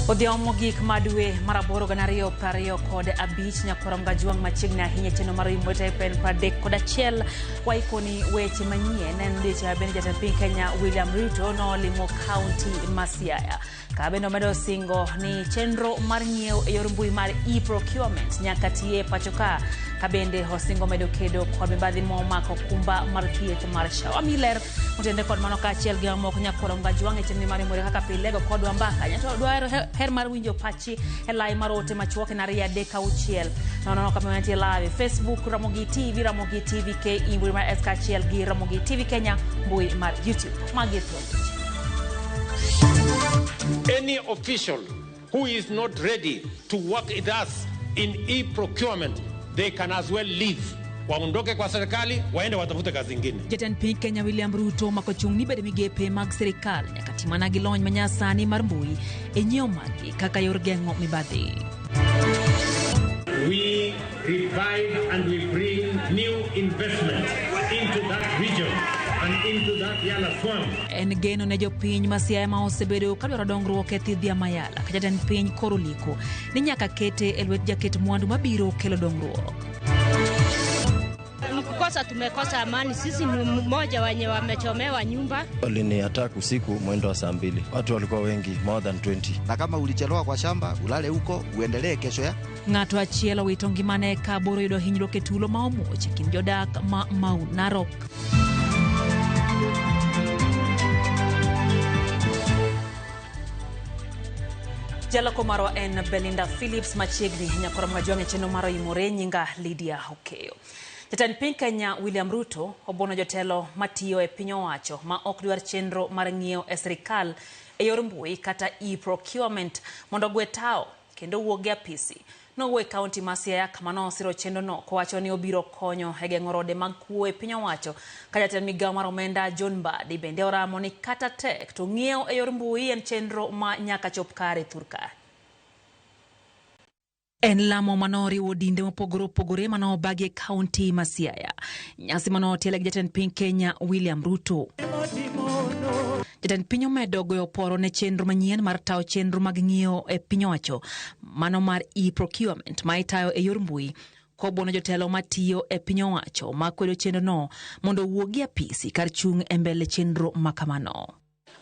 Odhiambo mogik ma dwe mar aboro gana ariyo prariyo kod abich nyakwara Mgajwang' machiegni ahinya chenro mar Imbo Type 31 waikoni weche manyien en odiechieng' bende jatend piny Kenya William Ruto nolimo kaunti ma Siaya. Ka bende omedo singo ni chenro mar ng'iewo e yor mbui mar e-procurement nyaka tiye pacho ka. Ka bende osingo medo kedo kod mibadhi momako kumba mar thieth mar SHA. Wamiyi ler motende kod mano kaachiel gi mamoko nyakwara Mgajwang' e chenro mar Imore kaka pile go kodwa mbaka. Nyato dwaro her mar winjo pachi e lai mar ote machuok en ariyo adek auchiel nono nono kama wantie live Facebook Ramogi TV, Ramogi TV KE mbui mar S kaachiel gi Ramogi TV Kenya mbui mar YouTube. Magi e thuond weche. Any official who is not ready to work with us in e-procurement, they can as well leave. Waondoke kwa serikali, waende watafute kazi ingine. Jatend piny Kenya William Ruto omako chung' ni bede migepe mag sirikal nyaka ti mana gi lony manyasani mar mbui e nyiewo maggi kaka yor geng'o mibadhi. We revive and we bring new investment into that region and into that Yala swamp. En geno ne jopiny ma Siaya ma osebedo kadwaro dongruok e thidhia ma Yala ka jatend piny koro liko ni nyaka kete e lwet jaket mwandu mabiro kelo dongruok. Kukosa tumekosa amani, sisi ni mmoja wenye wamechomewa nyumba. Walini attack usiku mwendo wa saa mbili, watu walikuwa wengi more than 20. Na kama ulichelewa kwa shamba ulale huko uendelee kesho ya Ng'ato achiel owito ngimane ka boro yudo hinyruok e tulo ma omuoch e kind jodak ma Mau Narok. Jaloko marwa en Belinda Phillips machiegni nyakwara Mwajwang' e chenro mar Oimore nyinga Lydia Okeyo. Jatend piny Kenya William Ruto obuono jotelo matiyo e piny owacho ma ok dwar chenro mar ng'iewo e sirikal e yor mbui kata e-procurement mondo ogwe tawo kendo owuog e apisi. Nowuok e kaunti ma Siaya kama nosiro chenrono kowacho ni obiro konyo e geng'o rode mag kuo e piny owacho. Ka jatend migawo mar omenda John Mbadi bende oramo ni kata tek to ng'iewo e yor mbui en chenro ma nyaka chop kare thur ka. En lamo manoriwo dinde mopogore opogore manobagi e kaunti ma Siaya. Nyasi manotiele gi jatend piny Kenya William Ruto. Jatend piny omedo goyo poro ne chenro manyien mar tayo chenro mag ng'iewo e piny owacho mano mar e-procurement ma itayo e yor mbui kobuono jotelo matiyo e piny owacho ma kwedo chenrono mondo owuog e apisi kar chung' e mbele chenro ma kamano.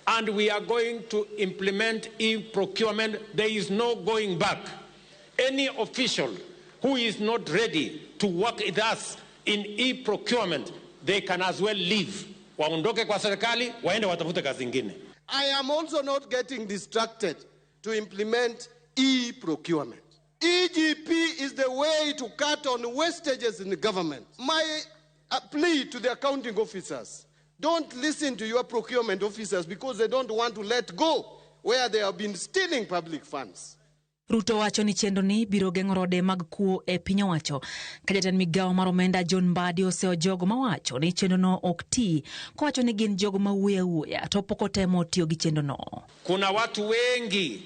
And we are going to implement e-procurement. There is no going back. Any official who is not ready to work with us in e-procurement, they can as well leave. Waondoke kwa serikali, waende watafute kazi ingine. I am also not getting distracted to implement e-procurement. EGP is the way to cut on wastages in the government. My plea to the accounting officers, don't listen to your procurement officers because they don't want to let go where they have been stealing public funds. Ruto wacho ni chenro ni biro geng'o rode mag kuo e piny owacho. Ka jatend migawo mar omenda John Mbadi oseyo jogo mawacho ni chenrono ok ti, kowacho ni gin jogo ma wuoyo awuoya to pok otemo tiyo gi chenrono. Kuna watu wengi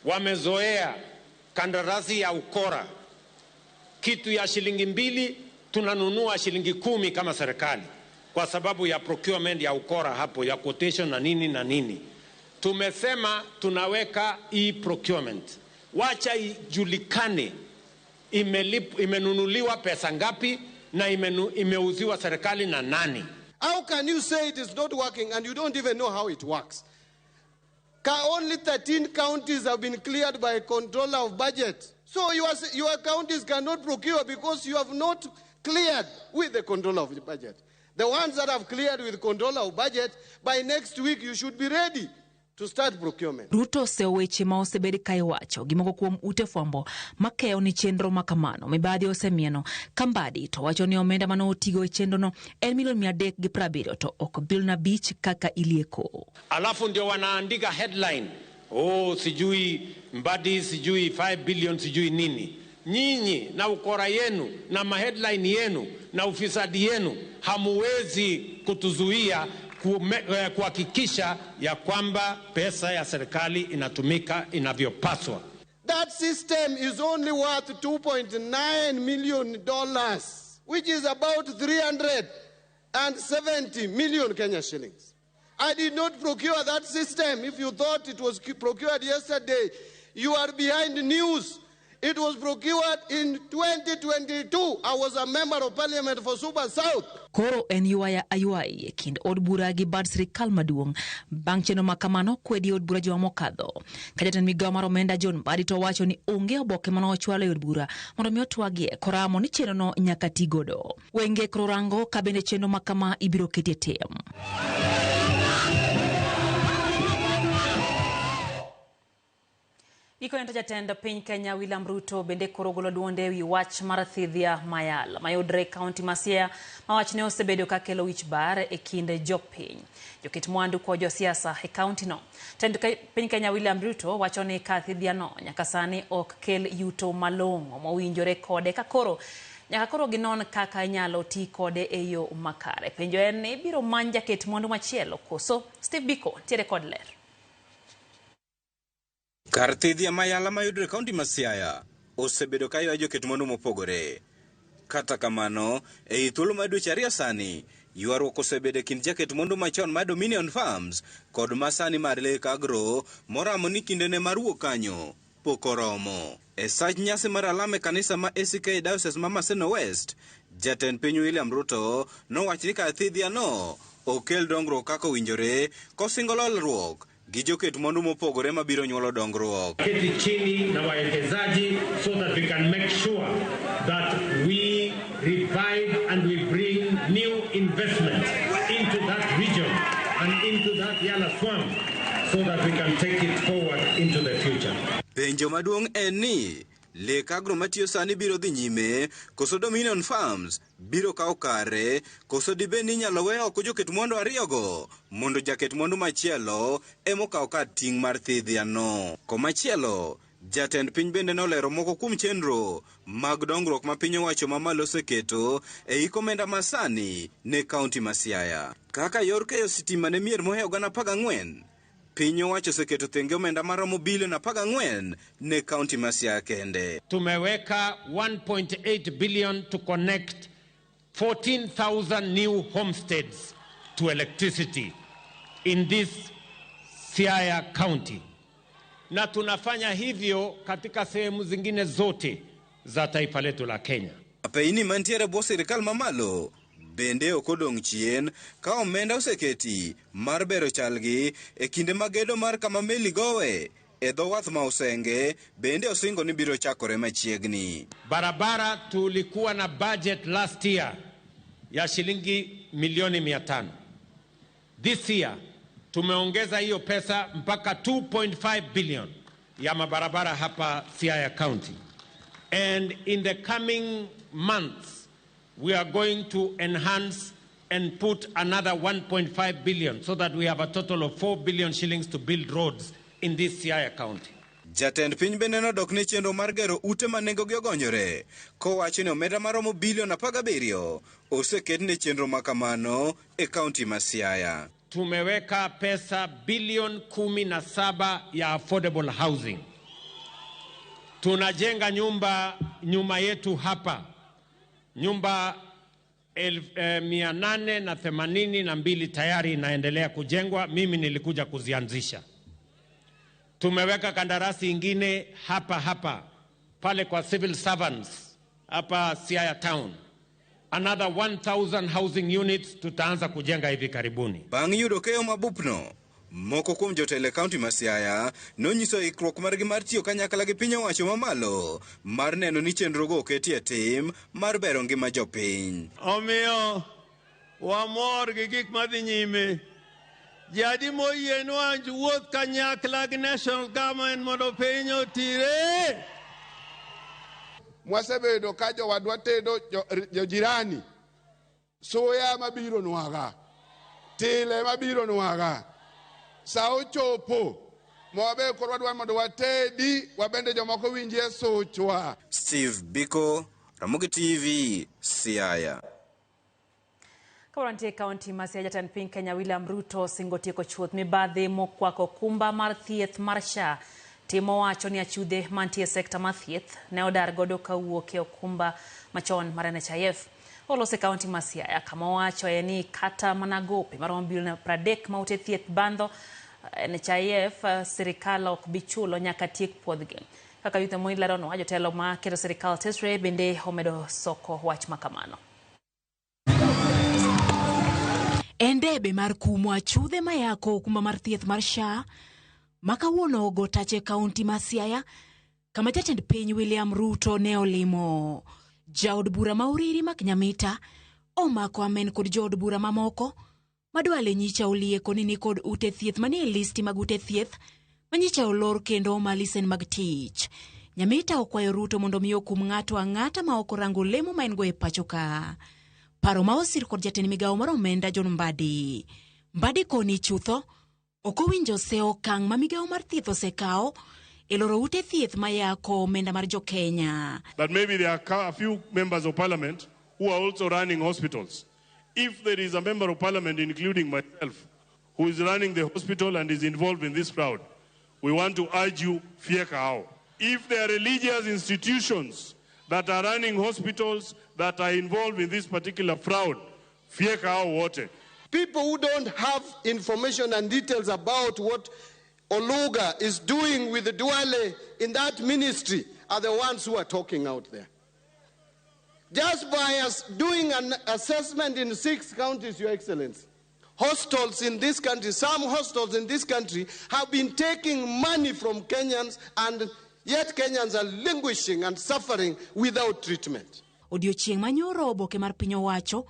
wamezoea kandarasi ya ukora. Kitu ya shilingi 2 tunanunua shilingi 10 kama serikali kwa sababu ya procurement ya ukora hapo ya quotation na nini na nini. Tumesema tunaweka e-procurement. Wacha ijulikane imenunuliwa pesa ngapi na imeuziwa serikali na nani. How can you say it is not working and you don't even know how it works? Only 13 counties have been cleared by controller of budget. So your counties cannot procure because you have not cleared with the controller of the budget. The ones that have cleared with controller of budget, by next week you should be ready to start procurement. Ruto oseyo weche ma osebed ka iwacho gi moko kuom ute fwambo makeyo ni chenro ma kamano mibadhi osemieno ka Mbadi to wacho ni omenda mane otigo e chenrono en milion 370 to ok bilion 5 kaka ilieko. Alafu ndio wanaandika headline, oh, sijui Mbadi sijui 5 billion sijui nini. Nyinyi na ukora yenu na maheadline yenu na ufisadi yenu hamuwezi kutuzuia kuhakikisha ya kwamba pesa ya serikali inatumika inavyopaswa. That system is only worth $2.9 million, which is about 370 million Kenya shillings. I did not procure that system. If you thought it was procured yesterday, you are behind news. It was procured in 2022. I was a member of parliament for Suba South. Koro en ywaya aywai e kind od bura gi bad sirikal maduong' bang' chenro ma kamano kwedi e od bura juma mokadho. Ka jatend migawo mar omenda John Mbadi to wacho ni onge oboke mane ochwalo e od bura mondo mi otwagie koramo ni chenrono nyaka ti godo. Wenge koro rango ka bende chenro ma kama ibiro ketie tim. Gikone to jatend piny Kenya William Ruto bende koro golo duonde ewi wach mar thidhia mayal mayudre e kaunti ma Siaya ma wachne osebedo ka kelo wich bar e kind jopiny, joket mwandu kod josiasa e kaunti no. Jatend piny Kenya William Ruto wacho ni ka thidhia no nyaka sani ok kel yuto malong'o mowinjore kode ka koro nyaka koro ginon kaka inyalo ti kode e yo makare. Penjo en ni ibiro many jaket mwandu machielo koso? Steve Biko ntiere kod ler. Kar thidhia mayala mayudore e kaunti ma Siaya osebedo ka ywayo joket mwandu mopogore. Kata kamano, ei thuolo mar dweche ariyo sani, ywaruok osebedo e kind jaket mwandu machon mar Dominion Farms kod masani mar Lake Agro moramo ni kindene mar wuok kanyo pok oromo. E sach nyasi mar alam e kanisa ma ACK Diocese ma Maseno West, jatend piny William Ruto nowacho ni kar thidhia no okel dongruok kaka owinjore kosingo lalruok gi joket mwandu mopogore mabiro nyuolo dongruok. Keti chini na wawekezaji so that we can make sure that we revive and we bring new investment into that region and into that Yala swamp so that we can take it forward into the future. Penjo maduong' en ni Lake Agro matiyo sani biro dhi nyime koso Dominion Farms biro kawo kare koso dibed ni inyalo we oko joket mwandu ariyogo mondo jaket mwandu machielo ema okaw kar ting' mar thidhia no. Komachielo, jatend piny bende nolero moko kuom chenro mag dongruok ma piny owacho mamalo oseketo e hik omenda masani ne kaunti ma Siaya. Kaka yor keyo sitima ne mier mohewo 14,000, piny owacho oseketo thenge omenda maromo bilion 14 ne kaunti ma Siaya kende. Tumeweka 1.8 billion to connect 14,000 new homesteads to electricity in this Siaya County. Na tunafanya hivyo katika sehemu zingine zote za taifa letu la Kenya. Apeini mantiere e bwo sirikal mamalo bende ok odong' chien ka omenda oseketi mar bero chalgi e kinde mag gedo mar kama meli gowe e dho wath ma Usenge bende osingo ni biro chakore machiegni. Barabara tulikuwa na budget last year ya shilingi milioni 500. This year tumeongeza hiyo pesa mpaka 2.5 billion ya mabarabara hapa Siaya County. And in the coming months we are going to enhance and put another 1.5 billion so that we have a total of 4 billion shillings to build roads in this Siaya County. Jatend piny bende nodok ne chenro mar gero ute ma nengogi ogonyore kowacho ni omenda maromo bilion 17 oseket ne chenro ma kamano e kaunti ma Siaya. Tumeweka pesa bilioni 17 ya affordable housing. Tunajenga nyumba nyuma yetu hapa, nyumba 882 tayari inaendelea kujengwa, mimi nilikuja kuzianzisha. Tumeweka kandarasi ingine hapa hapa pale kwa civil servants hapa Siaya Town. Another 1000 housing units tutaanza kujenga hivi karibuni. Bang' yudo keyo mabupno, moko kuom jotelo e kaunti ma Siaya nonyiso ikruok margi mar tiyo kanyakla gi piny owacho mamalo mar neno ni chenrogo oketi e tim mar bero ngima jopiny. Omiyo wamor gi gik madhi nyime. Jadi moyienwa wuoth kanyakla gi national government mondo piny otire. Mwasebedo ka jowadwa tedo jojirani suya mabiro nwaga tile mabiro nwaga sa ochopo mawabe koro wadwa mondo watedi wabende jomoko winjie suchwa. Steve Biko, Ramogi TV, Siaya. Kawuono nitie e kaunti ma Siaya, jatend piny Kenya William Ruto singo tieko chuth mibadhi mokwako kumba mar thieth mar SHA. Timo wacho ni achudhe mantie e sekta mar thieth ne odar godo kawuok e okumba machon mar NHIF. Olose kaunti ma Siaya kama owachoe ni kata mana gope maromo bilion 30 ma ute thieth bandho NHIF sirikal ok bi chulo nyaka tiek puodhgi. Kaka Youth Moi leronwa, jotelo ma keto sirikal tesre bende omedo soko wach makamano. En debe mar kumo achudhe mayako okumba mar thieth mar SHA ma kawuono ogo tach e kaunti ma Siaya kama jatend piny William Ruto ne olimo. Jaod bura ma Uriri Mak Nyamita omako amen kod jood bura mamoko madwale nyicha olieko ni nikod ute thieth manie listi mag ute thieth manyicha olor kendo oma lisen mag tich. Nyamita okwayo Ruto mondo mi okum ng'ato ang'ata ma ok orango lemo ma en go e pacho ka. Paro ma osir kod jatend migawo mar omenda John Mbadi. Mbadi koni chutho ok owinjo se okang' ma migawo mar thieth osekawo e loro ute thieth mayako omenda mar jokenya. That maybe there are a few members of parliament who are also running hospitals. If there is a member of parliament, including myself, who is running the hospital and is involved in this fraud, we want to urge you, fyeka hao. If there are religious institutions that are running hospitals that are involved in this particular fraud, fyeka hao wote. People who don't have information and details about what Oluga is doing with the Duale in that ministry are the ones who are talking out there. Just by us doing an assessment in 6 counties, Your Excellency, hostels in this country, some hostels in this country have been taking money from Kenyans, and yet Kenyans are languishing and suffering without treatment. Odiochieng' manyoro oboke mar piny owacho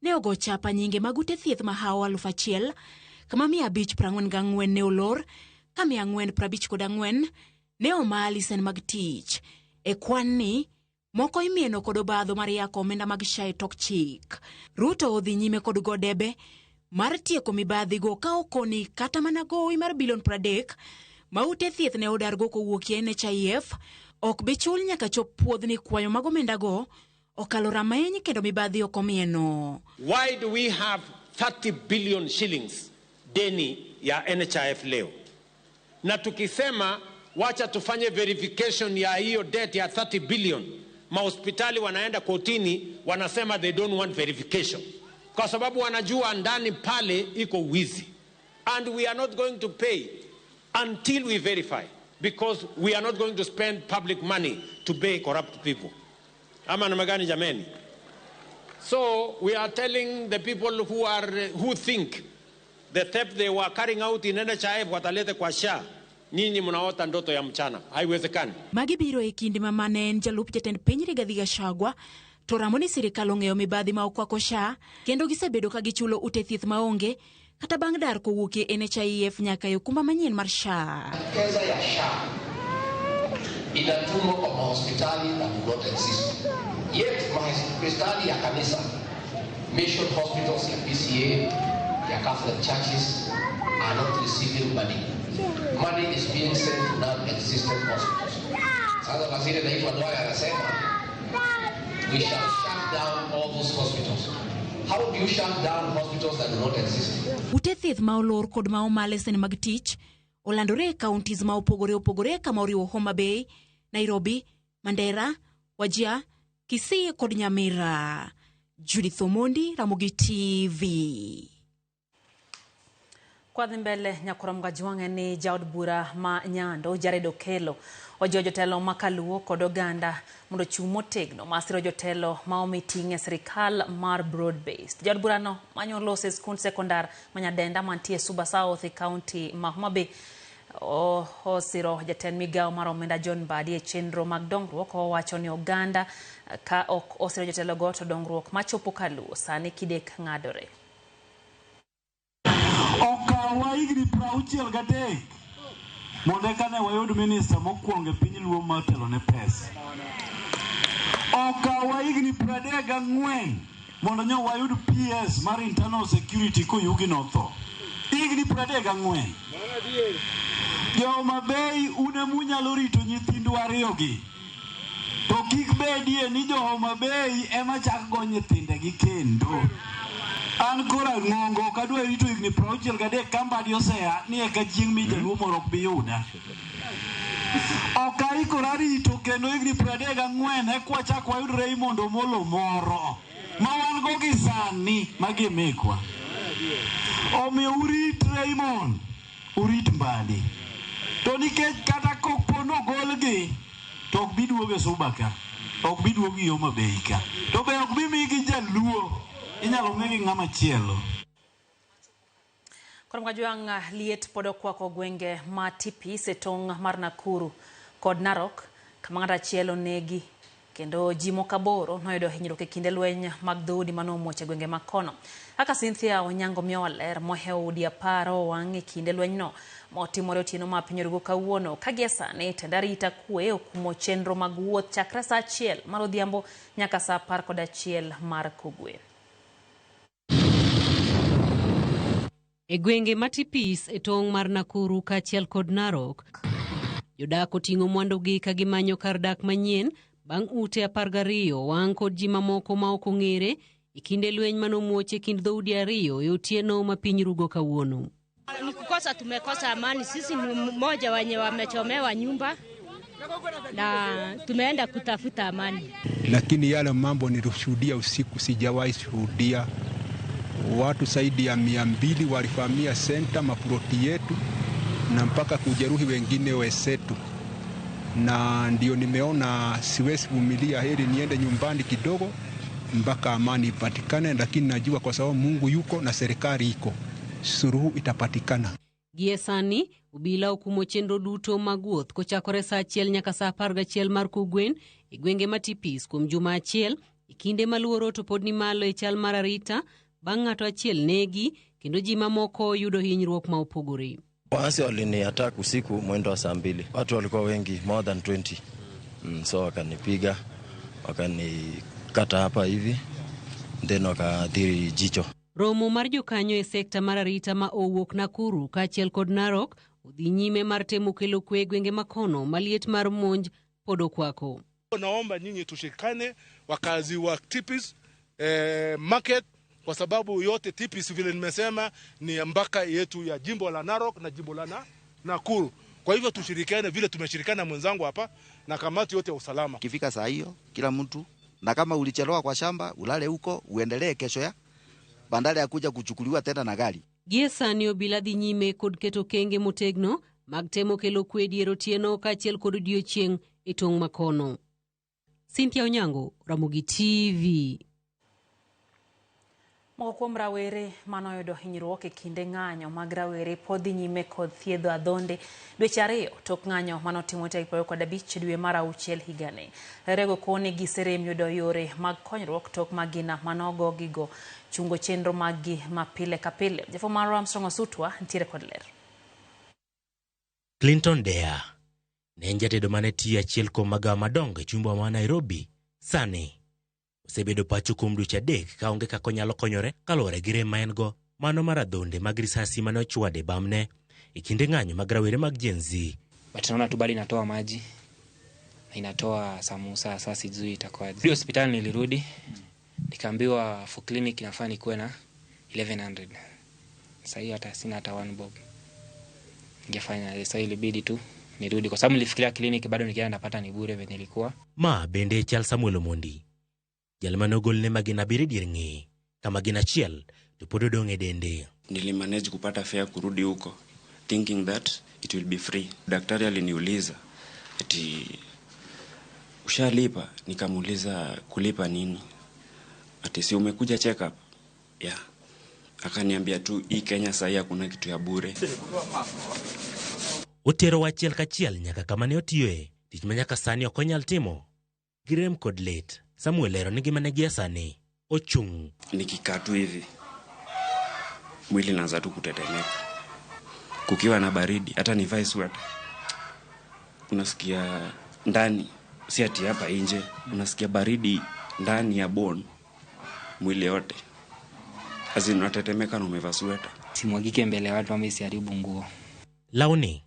ne ogo chapa nyinge mag ute thieth mahawo 1000 kama 544 ne olor ka 454 ne oma lisen mag tich. E kwan ni moko imieno kod obadho mar yako omenda mag SHA e tok chik. Ruto odhi nyime kod go debe mar tieko mibadhi go ka okoni kata mana gowi mar bilion 30 ma ute thieth ne odargo kowuok e NHIF ok bi chul nyaka chop puodhni kwayo mag omenda go okalo rameny kendo mibadhi ok omieno. Why do we have 30 billion shillings deni ya NHIF leo? Na tukisema wacha tufanye verification ya hiyo debt ya 30 billion, mahospitali wanaenda kotini wanasema they don't want verification kwa sababu wanajua ndani pale iko wizi. And we are not going to pay until we verify, because we are not going to spend public money to pay corrupt people. Ama namna gani jameni? So we are telling the people who think the theft they were carrying out in NHIF watalete kwa SHA, nyinyi mnaota ndoto ya mchana, haiwezekani. Magi biro e kinde ma mane en jalup jatend piny Rigathi Gachagua to ramo ni sirikal ong'eyo mibadhi ma okwako SHA kendo gisebedo ka gichulo ute thieth maonge kata bang' dar kowuok e NHIF nyaka e okumba manyien mar SHA. Pesa ya SHA inatumwa kwa mahospitali that do not exist. Yet mahospitali ya kanisa, mission hospitals ya PCA, ya Catholic churches are not receiving money. Money is being sent to non-existent hospitals. Sasa waziri anaitwa Duale anasema we shall shut down all those hospitals. How do you shut down hospitals that do not exist? Ute thieth ma olor kod ma oma lesen mag tich olandore e counties ma opogore opogore kama oriwo Homa Bay, Nairobi, Mandera, Wajir, Kisii kod Nyamira. Judith Omondi, Ramogi TV. Kwa dhi mbele nyakorom Gajwang' ni jaod bura ma Nyando Jared Okello ojiwo jotelo ma Kaluo kod oganda mondo ochung' motegno ma siro jotelo ma omi ting' e sirikal mar broad based. Jaod burano manyo loso e skund sekondar ma Nyadenda mantie Suba South e kaunti ma Homa Bay osiro jatend migawo mar omenda John Mbadi e chenro mag dongruok. Owacho ni oganda ka ok osiro jotelogo to dongruok machopo Kaluo sani kidek ng'adore. Okawa higni 63 mondo eka ne wayud minista mokwongo e piny Luo motelo ne pesa. Okawa higni 34 mondo nyo wayud PS mar internal security koyugi notho. Higni 34. Jo Homa Bay un emunyalo rito nyithindu ariyogi. To kik bedie ni jo Homa Bay ema chak go nyithindegi kendo. An koro ang'ongo ok adwa rito higni 63 ka Mbadi osea ni eka chieng' mi jaluo moro ok bi yuda. Ok aikora rito kendo higni 34 eka wachak wayud Raymond Omolo moro. Ma wan go gi sani magi mekwa. Omiyo urit Raymond, urit Mbadi. To nikech kata kopo nogolgi, to ok bi duogo e Suba ka, ok bi duogo e Homa Bay ka. To be ok bi migi jaluo, inyalo migi ng'ama chielo. Koro Mkajwang' liet pod okwako gwenge ma Tipis e tong' mar Nakuru kod Narok kama ng'ato achiel onegi kendo ji moko aboro noyudo hinyruok e kinde lweny mag dhoudi mane omuoch e gwenge ma kono. Kaka Cynthia Onyango miyowa ler mohewo udi 10 owang' e kinde lwenyno motimore otieno ma piny orugo kawuono. Ka gie sani tend arita kwe okumo chenro mag wuoth chakre saa 1 mar odhiambo nyaka saa 11 mar kogwen. E gwenge ma Tipis e tong' mar Nakuru kaachiel kod Narok, jodak oting'o mwandugi ka gimanyo kar dak manyien bang' ute 12 owang' kod ji mamoko ma ok ong'ere e kinde lweny manomuoch e kind dhoudi ariyo e otieno ma piny rugo kawuono. Ni kukosa, tumekosa amani. Sisi ni mmoja wenye wamechomewa nyumba na tumeenda kutafuta amani. Lakini yale mambo nilishuhudia usiku sijawahi shuhudia. Watu zaidi ya 200 walivamia senta maploti yetu na mpaka kujeruhi wengine wenzetu, na ndio nimeona siwezi vumilia, heri niende nyumbani kidogo mpaka amani ipatikane, lakini najua kwa sababu Mungu yuko na serikali iko, suluhu itapatikana. Gie sani, obila okumo chenro duto mag wuoth kochakore saa 1 nyaka saa 11 mar kogwen e gwenge ma Tipis kuom juma achiel e kinde ma luoro to pod ni malo e chal mar arita bang' ng'ato achiel negi kendo ji mamoko yudo hinyruok ma opogore. Waasi walini attack usiku mwendo wa saa 2. Watu walikuwa wengi, more than 20. So wakanipiga, wakanikata hapa hivi, then wakaathiri jicho. Romo mar jokanyo e sekta mar arita ma owuok Nakuru kaachiel kod Narok odhi nyime mar temo kelo kwe e gwenge makono ma liet mar monj pod okwako. Naomba nyinyi tushikane, wakazi wa Tipis market, kwa sababu yote Tipis vile nimesema ni mpaka yetu ya jimbo la Narok na jimbo la Nakuru. Kwa hivyo tushirikiane vile tumeshirikiana mwenzangu hapa na kamati yote ya usalama. Kifika saa hiyo kila mtu, na kama ulichelewa kwa shamba ulale huko uendelee kesho ya badala ya kuja kuchukuliwa tena na gari. Gie sani obila dhi nyime kod keto okenge motegno mag temo kelo kwe e dier otieno kaachiel kod odiechieng' e tong' makono. Cynthia Onyango, Ramogi TV. Moko kuom rawere manoyudo hinyruok e kinde ng'anyo mag rawere pod dhi nyime kod thiedho adhonde dweche 2 tok ng'anyo manotimore tarik 25 dwe mar auchiel higani. Rawerego koni giserem yudo yore mag konyruok tok magina manogogigo chungo chenro mag-gi ma pile ka pile. Jafwambo marwa Armstrong Osutwa nitiere kod ler. Clinton Dea ne en jatedo mane tiyo achiel kuom magawa madongo e chuny boma ma Nairobi. Sani osebedo pacho kuom dweche 3 ka onge kaka onyalo konyore kaluwore gi rem ma en go mano mar adhonde mag risasi mane ochwade bamne e kinde ng'anyo mag rawere mag Gen Z. But naona tu bado inatoa maji na inatoa samusa, sasa sijui itakuwaje. Rudi hospitali nilirudi nikaambiwa for clinic inafaa nikuwe na 1100. Sasa hiyo hata sina hata 1 bob. Ningefanya sasa, ilibidi tu nirudi kwa sababu nilifikiria clinic bado nikienda napata ni bure venye ilikuwa. Ma bende chal Samuel Omondi, jal mane ogolne magina 7 dier ng'eye ka magina achiel to pod odong' e dende. Nilimanage kupata fare kurudi huko thinking that it will be free. Daktari aliniuliza ati ushalipa? Nikamuuliza kulipa nini? Ati si umekuja check up? Yeah. Akaniambia tu hii Kenya sahi hakuna kitu ya bure. Otero achiel kachiel nyaka kama ne otiyoe, tich ma nyaka sani ok onyal timo. Gi rem kod lit, Samuel lero ni ngimane gie sani ochung'. Nikikaa tu hivi mwili naanza tu kutetemeka. Kukiwa na baridi hata nivae sweta, unasikia ndani, si ati hapa nje, unasikia baridi ndani ya bone, mwili yote As in unatetemeka na umevaa sweta. Simwagike mbele ya watu ama isiharibu nguo. Lawni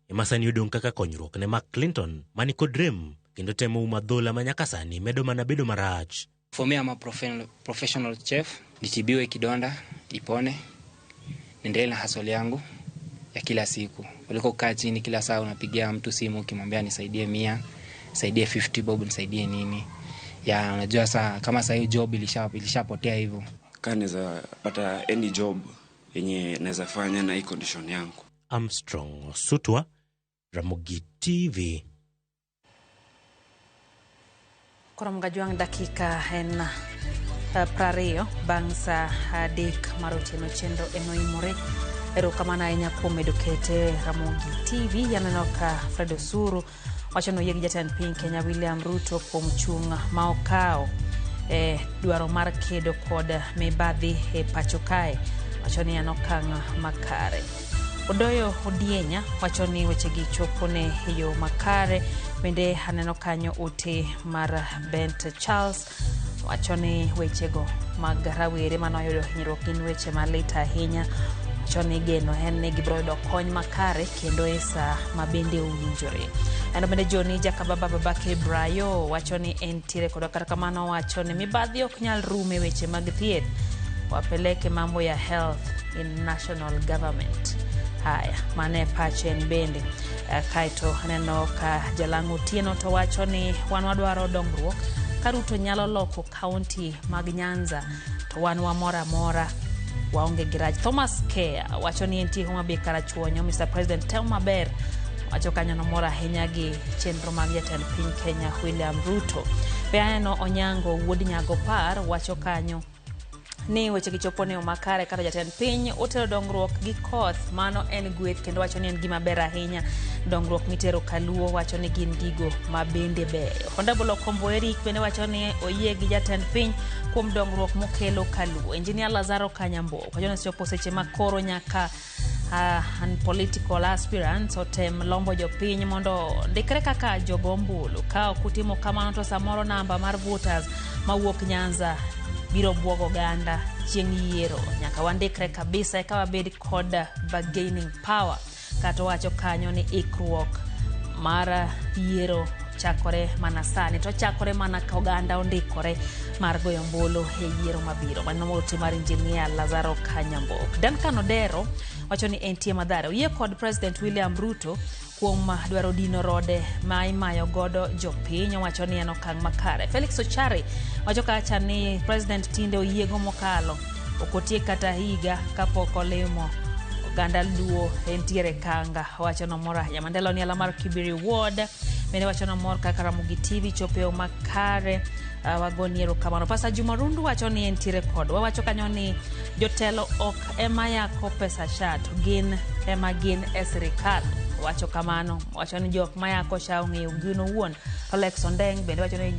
ema sani odong' kaka konyruok ne Mark Clinton mani kod rem kendo temo umo adhola ma nyaka sani medo mana bedo marach. For me, I'm a professional chef. Nitibiwe kidonda, ipone, niendelee na hustle yangu ya kila siku. Kuliko kukaa chini kila saa unapigia mtu simu ukimwambia nisaidie 100, nisaidie 50 bob, nisaidie nini. Ya unajua saa kama saa hiyo job ilishapotea hivyo. Kaa naweza pata any job yenye naweza fanya na hii condition yangu. Armstrong Sutwa, Ramogi TV. Koro Mgajwang' dakika en 20 bang' sa 3 mar otieno chenro enoimore. Erokamano ahinya kuom medo kete Ramogi TV. Aneno ka Fred Osuru wacho ni oyie gi jatend piny Kenya William Ruto kuom chung' ma okawo e dwaro mar kedo kod mibadhi e pacho kae. Wacho ni en okang' makare. Odoyo Odienya wacho ni wechegi chopone e yo makare. Bende aneno kanyo ote mar Bent Charles wacho ni wechego mag rawere manoyudo hinyruok gin weche malit ahinya. Wacho ni geno en ni gibiro yudo kony makare kendo e sa ma bende owinjore. Aneno bende Johnny Jakababa Babake Brayo wacho ni entiere kodwa, kata kamano wacho ni mibadhi ok nyal rumo e weche mag thieth, wapeleke mambo ya health in national government. Haya, mano e pache en bende. Kaeto aneno ka Jalang'o Otieno to wacho ni wan wadwaro dongruok ka Ruto nyalo loko kaunti mag Nyanza to wan wamor amora waonge gi rach. Thomas Kea wacho ni entie Homa Bay Karachuonyo. Mr President temo maber, wacho kanyo nomor ahinya gi chenro mag jatend piny Kenya William Ruto. Be aneno Onyango wuod Nyago Par wacho kanyo ni weche gichopo ne makare kata jatend piny otero dongruok gi koth, mano en gweth kendo wacho ni en gima ber ahinya. Dongruok mitero Kaluo wacho ni gin gigo ma bende beyo. Honorable Okombo Eric bende wacho ni oyie gi jatend piny kuom dongruok mokelo Kaluo. Engineer Lazaro Kanyambo wacho ni osechopo seche ma koro nyaka and political aspirants otem lombo jopiny mondo ndikre kaka jogo ombulu. Ka ok utimo kamano to samoro namba mar voters mawuok Nyanza biro buogo oganda chieng' yiero. Nyaka wandikre kabisa eka wabed kod bargaining power. Kata wacho kanyo ni ikruok mar yiero chakore mana sani to chakore mana ka oganda ondikore mar goyo ombulu e yiero mabiro. Mano ote mar Engineer Lazaro Kanyambok. Duncan Odero wacho ni entie Mathare oyie kod President William Ruto kuom dwaro dino rode ma imayo godo jopiny. Owacho ni en okang' makare. Felix Ochare wacho kacha ni President tinde oyiego mokalo ok otiek kata higa kapok olimo oganda Luo entiere Kanga. Owacho nomor ahinya. Mandela Oniala mar Kibiri Ward bende wacho nomor kaka Ramogi TV chopo e makare. Wagoni erokamano. Pastor Juma Rundu wacho ni entiere kodwa. Wacho kanyo ni jotelo ok ema yako pesa SHA to gin ema gin e sirikal. Wacho kamano. Wacho ni jok mayako SHA ong'eyo gin owuon. Alex Ondeng bende wacho ni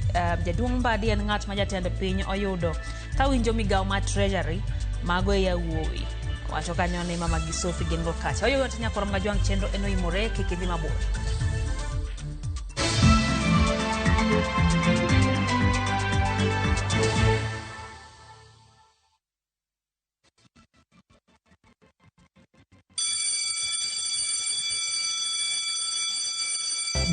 jaduong' Mbadi en ng'at ma jatend piny oyudo kawinjo migawo mar Treasury mago e yawuowi. Wacho kanyo ni mama gi Sophie gin go kacha. Oyo yote nyakoro Mgajwang' chenro eno imore kik idhi mabor.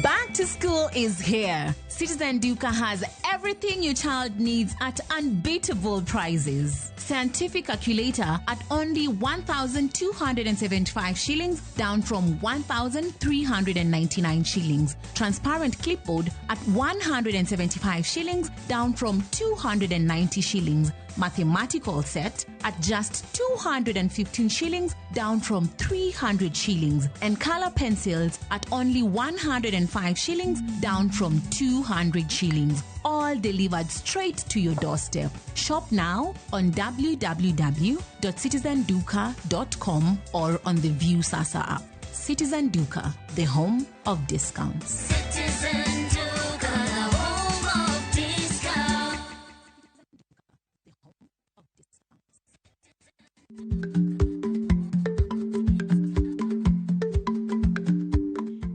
Back to school is here. Citizen Duka has everything your child needs at unbeatable prices. Scientific calculator at only 1,275 shillings, down from 1,399 shillings. Transparent clipboard at 175 shillings, down from 290 shillings. Mathematical set at just 215 shillings, down from 300 shillings. And color pencils at only 105 shillings, down from 200 shillings. All delivered straight to your doorstep. Shop now on www.citizenduka.com or on the View Sasa app. Citizen Duka, the home of discounts. Citizen Duka, the home of discounts.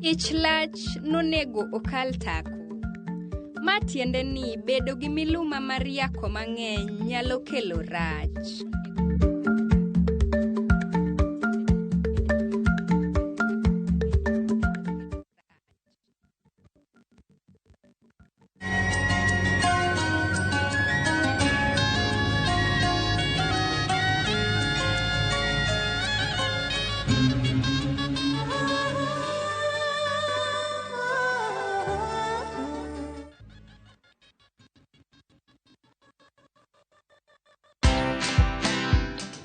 Ich lach nonego okal tako. Ma tiende ni bedo gi miluma mar yako mang'eny nyalo kelo rach.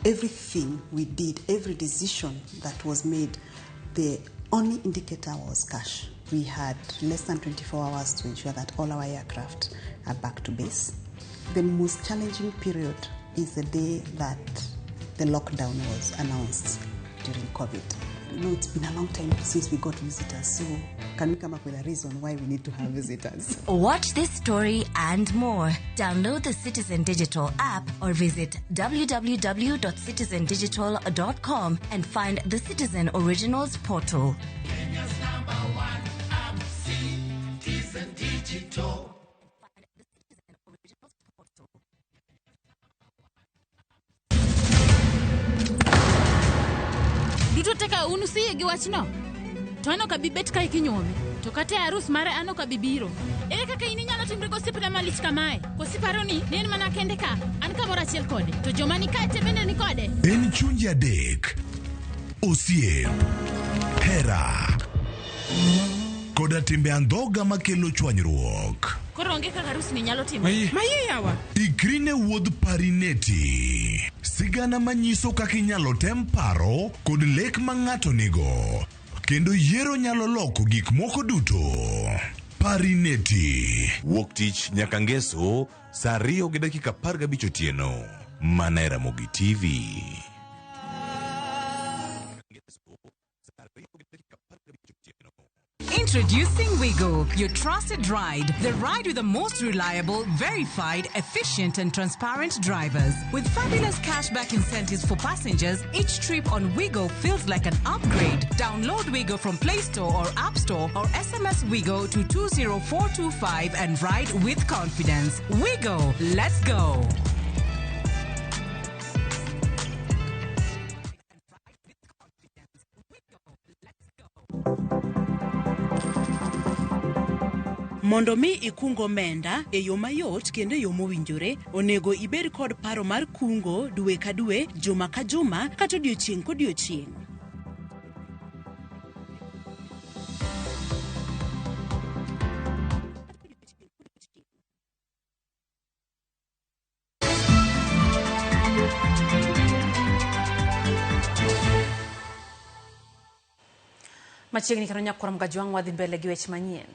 Everything we did, every decision that was made, the only indicator was cash. We had less than 24 hours to ensure that all our aircraft are back to base. The most challenging period is the day that the lockdown was announced during COVID. You know, it's been a long time since we got visitors, so can we come up with a reason why we need to have visitors? Watch this story and more. Download the Citizen Digital app or visit www.citizendigital.com and find the Citizen Originals portal. Kenya's number one app, Citizen Digital. Duto te ka un usiyie gi wachno? To an ok abi bet kae kinyuome. To kata e arus mare an ok abi biro. Ere kaka in inyalo timri gosiepna malich kamae? Koso iparo ni ne en mana kende ka? An kamoro achiel kode, to joma ni kae te bende ni kode? En chunje adek, osiep, hera, koda timbe andhoga makelo chwanyruok. Koro onge kaka arusni nyalo timore. Maye yawa. Ikri ne wuodh Parineti. Sigana manyiso kaka inyalo tem paro kod lek ma ng'ato nigo. Kendo yiero nyalo loko gik moko duto. Parineti. Wuok tich nyaka ngeso saa 2:15 otieno. Mana e Ramogi TV. Introducing Wigo, your trusted ride. The ride with the most reliable, verified, efficient, and transparent drivers. With fabulous cashback incentives for passengers, each trip on Wigo feels like an upgrade. Download Wigo from Play Store or App Store or SMS Wigo to 20425 and ride with confidence. Wigo, let's go. Mondo mi ikung omenda e yo mayot kendo e yo mowinjore, onego ibed kod paro mar kungo dwe ka dwe, juma ka juma, kata odiochieng' kodiochieng'. Machiegni kendo nyakwar Mgajwang' wadhi mbele gi weche manyien.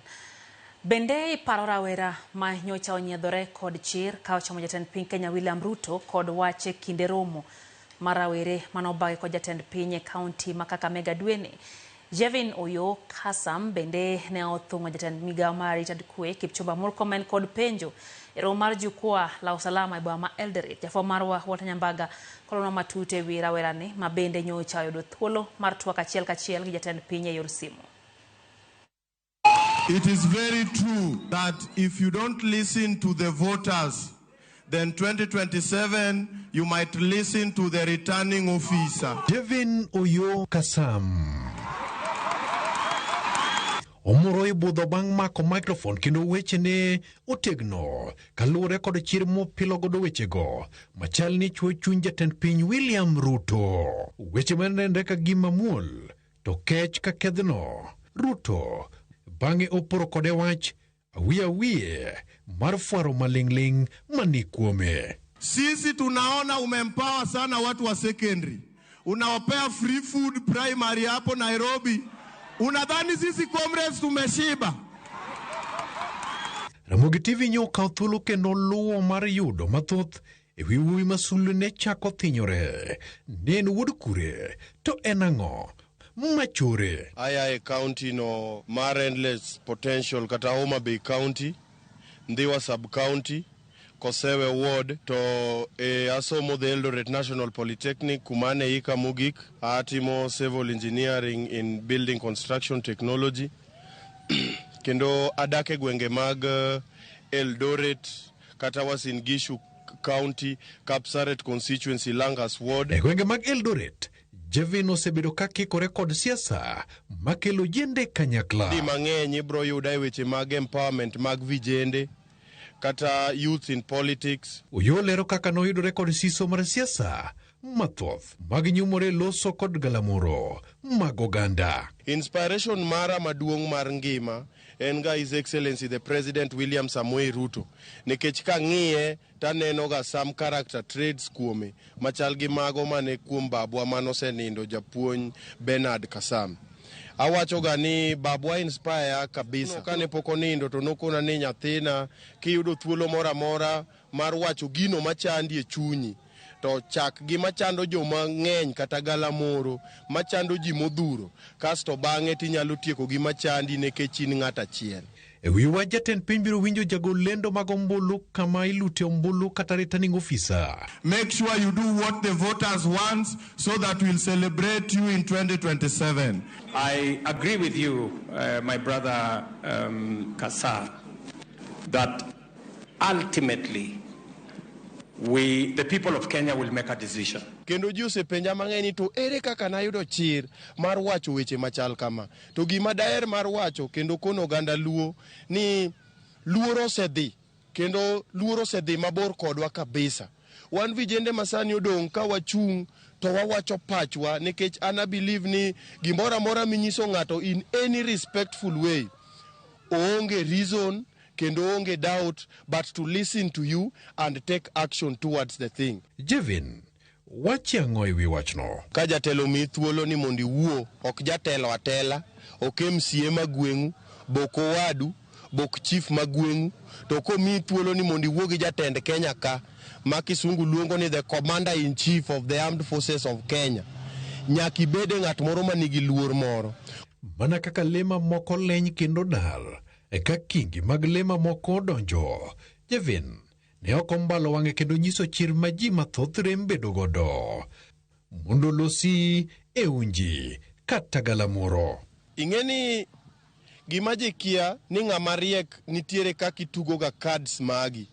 Bende iparo rawera ma nyocha onyiedhore kod chir ka ochomo jatend piny Kenya William Ruto kod wach e kinde romo mar rawere manobagi kod jatend piny e kaunti ma Kakamega dweni. Jevin Oyo Kasam bende ne othung'o jatend migawo mar arita kwe Kipchumba Murkomen kod penjo e romo mar jukwaa la usalama e boma ma Eldoret. Jafwambo marwa Walter Nyambaga kolonwa matut e wi rawerani ma bende nyocha oyudo thuolo mar twak achiel kachiel gi jatend piny e yor simu. It is very true that if you don't listen to the voters, then 2027 you might listen to the returning officer. Devin Oyo Kasam omoro ibudho bang' mako microphone kendo wechene otegno kaluwore kod chir mopilo godo wechego machal ni chwo chuny jatend piny William Ruto. Weche manenre ka gima muol to kech ka kedhno. Ruto bang'e oporo kode wach awiye awiye mar fwaro maling'ling' mani kuome. Sisi tunaona umeempower sana watu wa secondary, unawapea free food primary hapo Nairobi. Unadhani sisi comrades tumeshiba? Ramogi TV nyokawo thuolo kendo luwo mar yudo mathoth e wi wuowi ma sulwe chako thinyore. Ne en wuod kure to en ang'o machore? Aya e county no mar endless potential kata Homa Bay County, Ndhiwa sub county, Kosewe ward to e asomo the Eldoret National Polytechnic kumane ika mogik atimo civil engineering in building construction technology kendo adak e gwenge mag Eldoret kata Uasin Gishu County, Kapsaret constituency, Langas ward. E gwenge mag Eldoret, Jevin osebedo ka kikore kod siasa makelo jende kanyakla. Di mang'eny ibro yuda e weche mag empowerment mag vijende kata youth in politics. Oyo lero kaka noyudore kod siso mar siasa mathoth mag nyumore loso kod galamoro mag oganda. Inspiration mara maduong' mar ngima en ga His Excellency the President William Samoei Ruto nikech kang'iye taneno ga some character traits kuome machal gi mago mane kuom babwa manosenindo japuonj Bernard Kassam. Awacho ga ni babwa inspire kabisa. Kane pok onindo to nokona ni nyathina kiyudo thuolo moro amora mar wacho gino machandi e chunyi to chak gi machando joma ng'eny kata galamoro machando ji modhuro kasto bang'e tinyalo tieko gi machandi nikech in ng'at achiel. E wi wach jatend piny biro winjo jagol lendo mag ombulu kama ilute ombulu kata returning officer. Make sure you do what the voters want so that we'll celebrate you in 2027. I agree with you, my brother Kassar, that ultimately we, the people of Kenya, will make a decision. Kendo ji osepenja mang'eny ni to ere kaka nayudo chir mar wacho weche machal kama. To gima daher mar wacho kendo kono oganda Luo ni luoro osedhi kendo luoro osedhi mabor kodwa kabisa. Wan vijende masani odong' ka wachung' to wawacho pachwa nikech an a believe ni gimoro amora minyiso ng'ato in any respectful way oonge reason kendo onge doubt but to listen to you and take action towards the thing. Jevin, wachi ang'o e wi wachno? Ka jatelo omiyi thuolo ni mondo iwuo, ok jatelo atela, ok MCA ma gweng'u, bok owadu, bok chief ma gweng'u, to komiyi thuolo ni mondo iwuo gi jatend Kenya ka, ma kisungu luongo ni the commander in chief of the armed forces of Kenya, nyaka ibede ng'at moro manigi luor moro. Mana kaka le mamoko leny kendo dar, e ka kingi mag le mamoko odonjo, Jevin ne ok ombalo wang'e kendo nyiso chir ma ji mathoth rem bedo godo mondo olosi e unji kata galamoro. Ing'e ni gima ji kia ni ng'ama riek nitiere kaka itugo ga cards magi.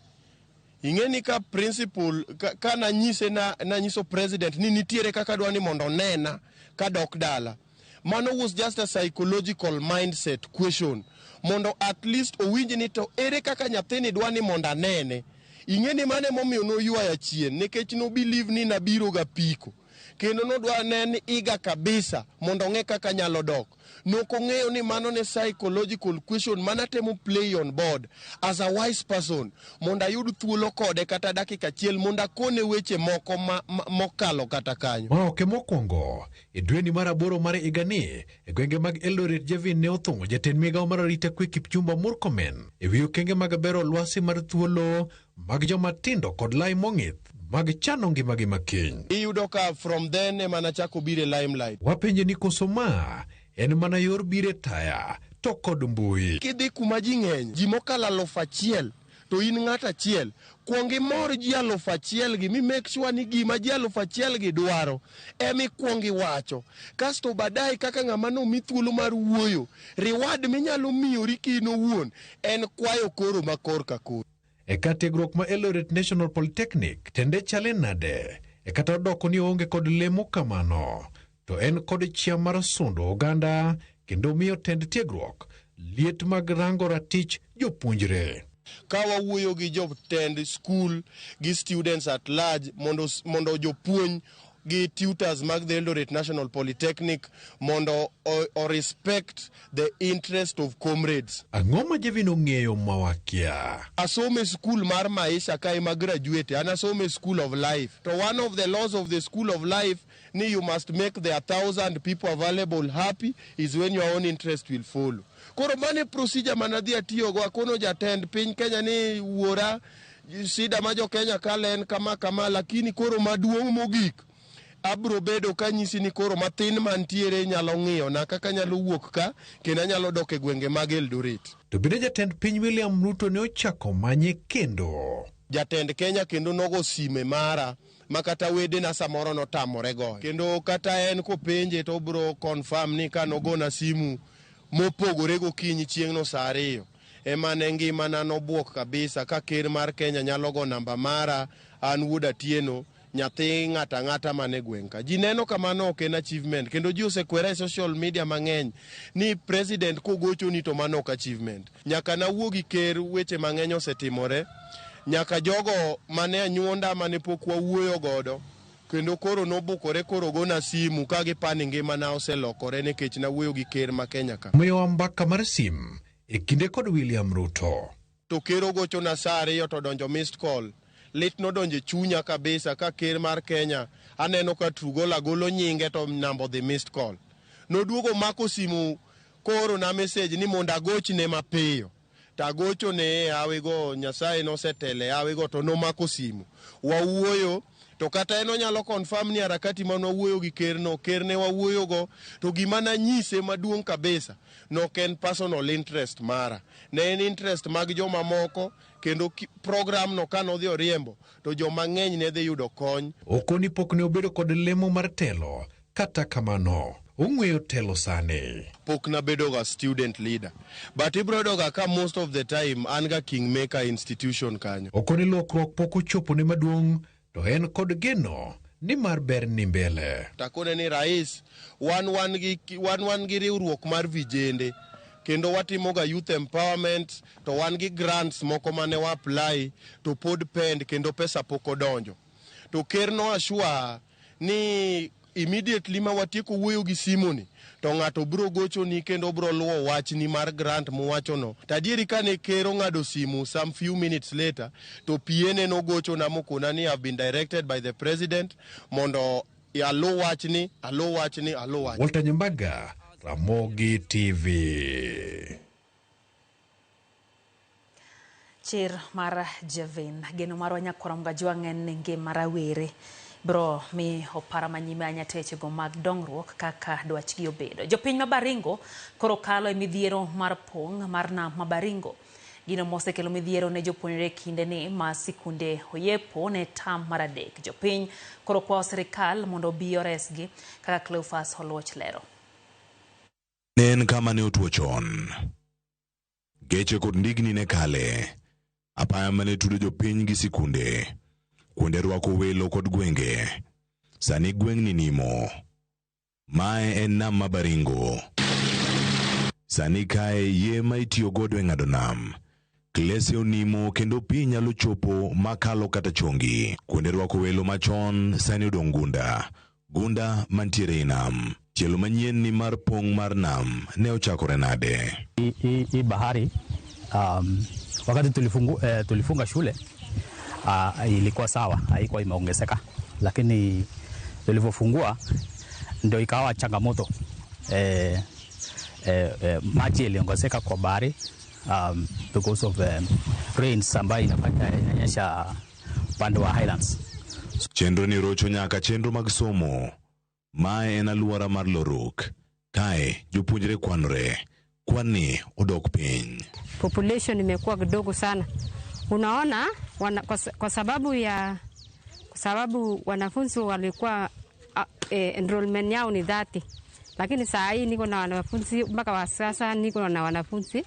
Ing'e ni ka principal ka nanyise na nanyiso president ni nitiere kaka adwa ni mondo onena kadok dala. Mano was just a psychological mindset question mondo at least owinj ni to ere kaka nyathini dwa ni mondo anene. Ing'e ni mano emomiyo noywaya chien nikech no believe ni nabiro ga piko. Kendo nodwa nen iga kabisa mondo ong'e kaka nyalo dok. Nokong'eyo ni mano ne psychological question manatemo play on board as a wise person mondo ayud thuolo kode kata dakika achiel mondo akone weche moko ma mokalo kata kanyo. Ma ok e mokwongo. E dweni mar aboro mar higani, e gwenge mag Eldoret Jevin ne othung'o jatend migawo mar arita kwe Kipchumba Murkomen e wi okenge mag bero lwasi mar thuolo mag joma tindo kod lai mong'ith mag chano ngimagi makiny. Iyudo ka from then ema nachako biro e limelight. Wapenje ni koso ma en mana yor biro e taya to kod mbui. Kidhi kuma ji ng'eny, ji mokalo 1000 to in ng'at achiel, kuong imor ji 1000 gi mi make sure ni gima ji 1000 gi dwaro ema ikuong iwacho. Kasto baadaye kaka ng'ama nomi thuolo mar wuoyo, reward minyalo miyori ki in owuon en kwayo koro ma korka koro. E ka tiegruok ma Eldoret National Polytechnic tende chale nade? E kata odoko ni oonge kod lemo kamano, to en kod chia mar sundo oganda kendo miyo tend tiegruok liet mag rango ratich jopuonjre. Ka wawuoyo gi jotend school gi students at large mondo jopuonj gi tutors mag the Eldoret National Polytechnic mondo o respect the interest of comrades. Ang'o ma Jevin ong'eyo ma wakia? Asomo e school mar maisha ka ema graduate, an asomo e school of life. To one of the laws of the school of life ni you must make the 1,000 people available happy is when your own interest will follow. Koro mano e procedure manadhi atiyogo, akono jatend piny Kenya ni wuora shida ma jo Kenya kale en kama kama, lakini koro maduong' mogik abro bedo kanyisi ni koro mathin mantiere nyalo ng'iyo na kaka anyalo wuok ka kendo anyalo dok e gwenge mag Eldoret. To bende jatend piny William Ruto ne ochako manye kendo. Jatend Kenya kendo nogo sime mara ma kata wedena samoro notamore goyo. Kendo kata en kopenje to obro confirm ni ka nogona simu mopogore gokinyi chieng'no saa 2 ema ne ngimana nobuok kabisa ka ker mar Kenya nyalo go namba mara an wuod Atieno nyathi ng'ata ang'ata man e gweng' ka. Ji neno kamano ok en achievement kendo ji osekwera e social media mang'eny ni president kogochoni to mano ok achievement. Nyaka nawuo gi ker weche mang'eny osetimore, nyaka jogo mane anyuonda mane pok wawuoyo godo Kendo koro nobukore koro gona simu ka gipani ngimana oselokore nikech nawuoyo gi ker ma Kenya ka. Miyowa mbaka mar sim e kinde kod William Ruto. To ker ogochona sa 2 to donjo missed call. Lit nodonjo e chunya kabisa ka ker mar Kenya aneno ka Trugola golo nyinge to namba odhi missed call. Noduogo mako simu kooro na message ni mondo agochne mapiyo. To agochone e hawigo, Nyasaye nosetele e hawigo to nomako simu. Wawuoyo to kata en onyalo confirm ni harakati mane wawuoyo gi ker no, ker ne wawuoyogo to gima nanyise maduong' kabisa nok en personal interest mara. Ne en interest mag joma moko kendo program no kanodhi oriembo to joma ng'eny ne dhi yudo kony. Okoni pok ne obedo kod lemo mar telo, kata kamano ong'weyo telo sani. Pok nabedo ga student leader, but ibro yudo ga ka most of the time an ga kingmaker institution kanyo. Okoni lokruok pok ochopo ne maduong' to en kod geno ni mar ber ni mbele. Takone ni rais, wan wan gi riwruok mar vijende kendo watimo ga youth empowerment to wan gi grants moko mane wa apply to pod pend kendo pesa pok odonjo. To ker no assure ni immediately ma watieko wuoyo gi simoni to ng'ato bro gochoni kendo bro luwo wachni mar grant muwachono. To adieri kane ker ong'ado simu some few minutes later to PA ne nogochona mokona ni I've been directed by the president mondo aluw wachni, aluw wachni, aluw wachni. Walter Nyambaga, Ramogi TV. Chir mar Jevin, geno marwa nyakwar Mgajwang' en ni ngima rawere bro mi opara manyime ahinya techego mag dongruok kaka dwachgi obedo. Jopiny ma Baringo koro kalo e midhiero mar pong' mar nam ma Baringo. Gino mosekelo midhiero ne jopuonjre kinde ni ma sikunde oyepo ne tam mar 3. Jopiny koro kwayo sirikal mondo obi oresgi kaka Cleophas Oluoch lero. Ne en kama ne otuo chon. Geche kod ndigni ne kale. Apaya mane tudo jopiny gi sikunde. Kuonde rwako welo kod gwenge. Sani gweng'ni nimo. Mae en nam ma Baringo. Sani kae yie ma itiyo godo e ng'ado nam. Klese onimo kendo pi nyalo chopo makalo kata chongi. Kuonde rwako welo machon sani odong' gunda. Gunda mantiere e nam. Tielo manyien ni mar pong' mar nam ne ochakore nade? Hii bahari wakati tulifunga shule ilikuwa sawa, haikuwa imeongezeka, lakini tulivyofungua ndio ikawa changamoto. Maji iliongezeka kwa bahari because of rains ambayo inanyesha upande wa highlands. Chenro ni rocho nyaka chenro mag somo. Mae en alwora mar Loruk. Kae jopuonjre kwanore. Kwan ni odok piny. Population imekuwa kidogo sana. Unaona kwa sababu wanafunzi walikuwa enrollment yao ni 30. Lakini saa hii niko na wanafunzi mpaka wa sasa niko na wanafunzi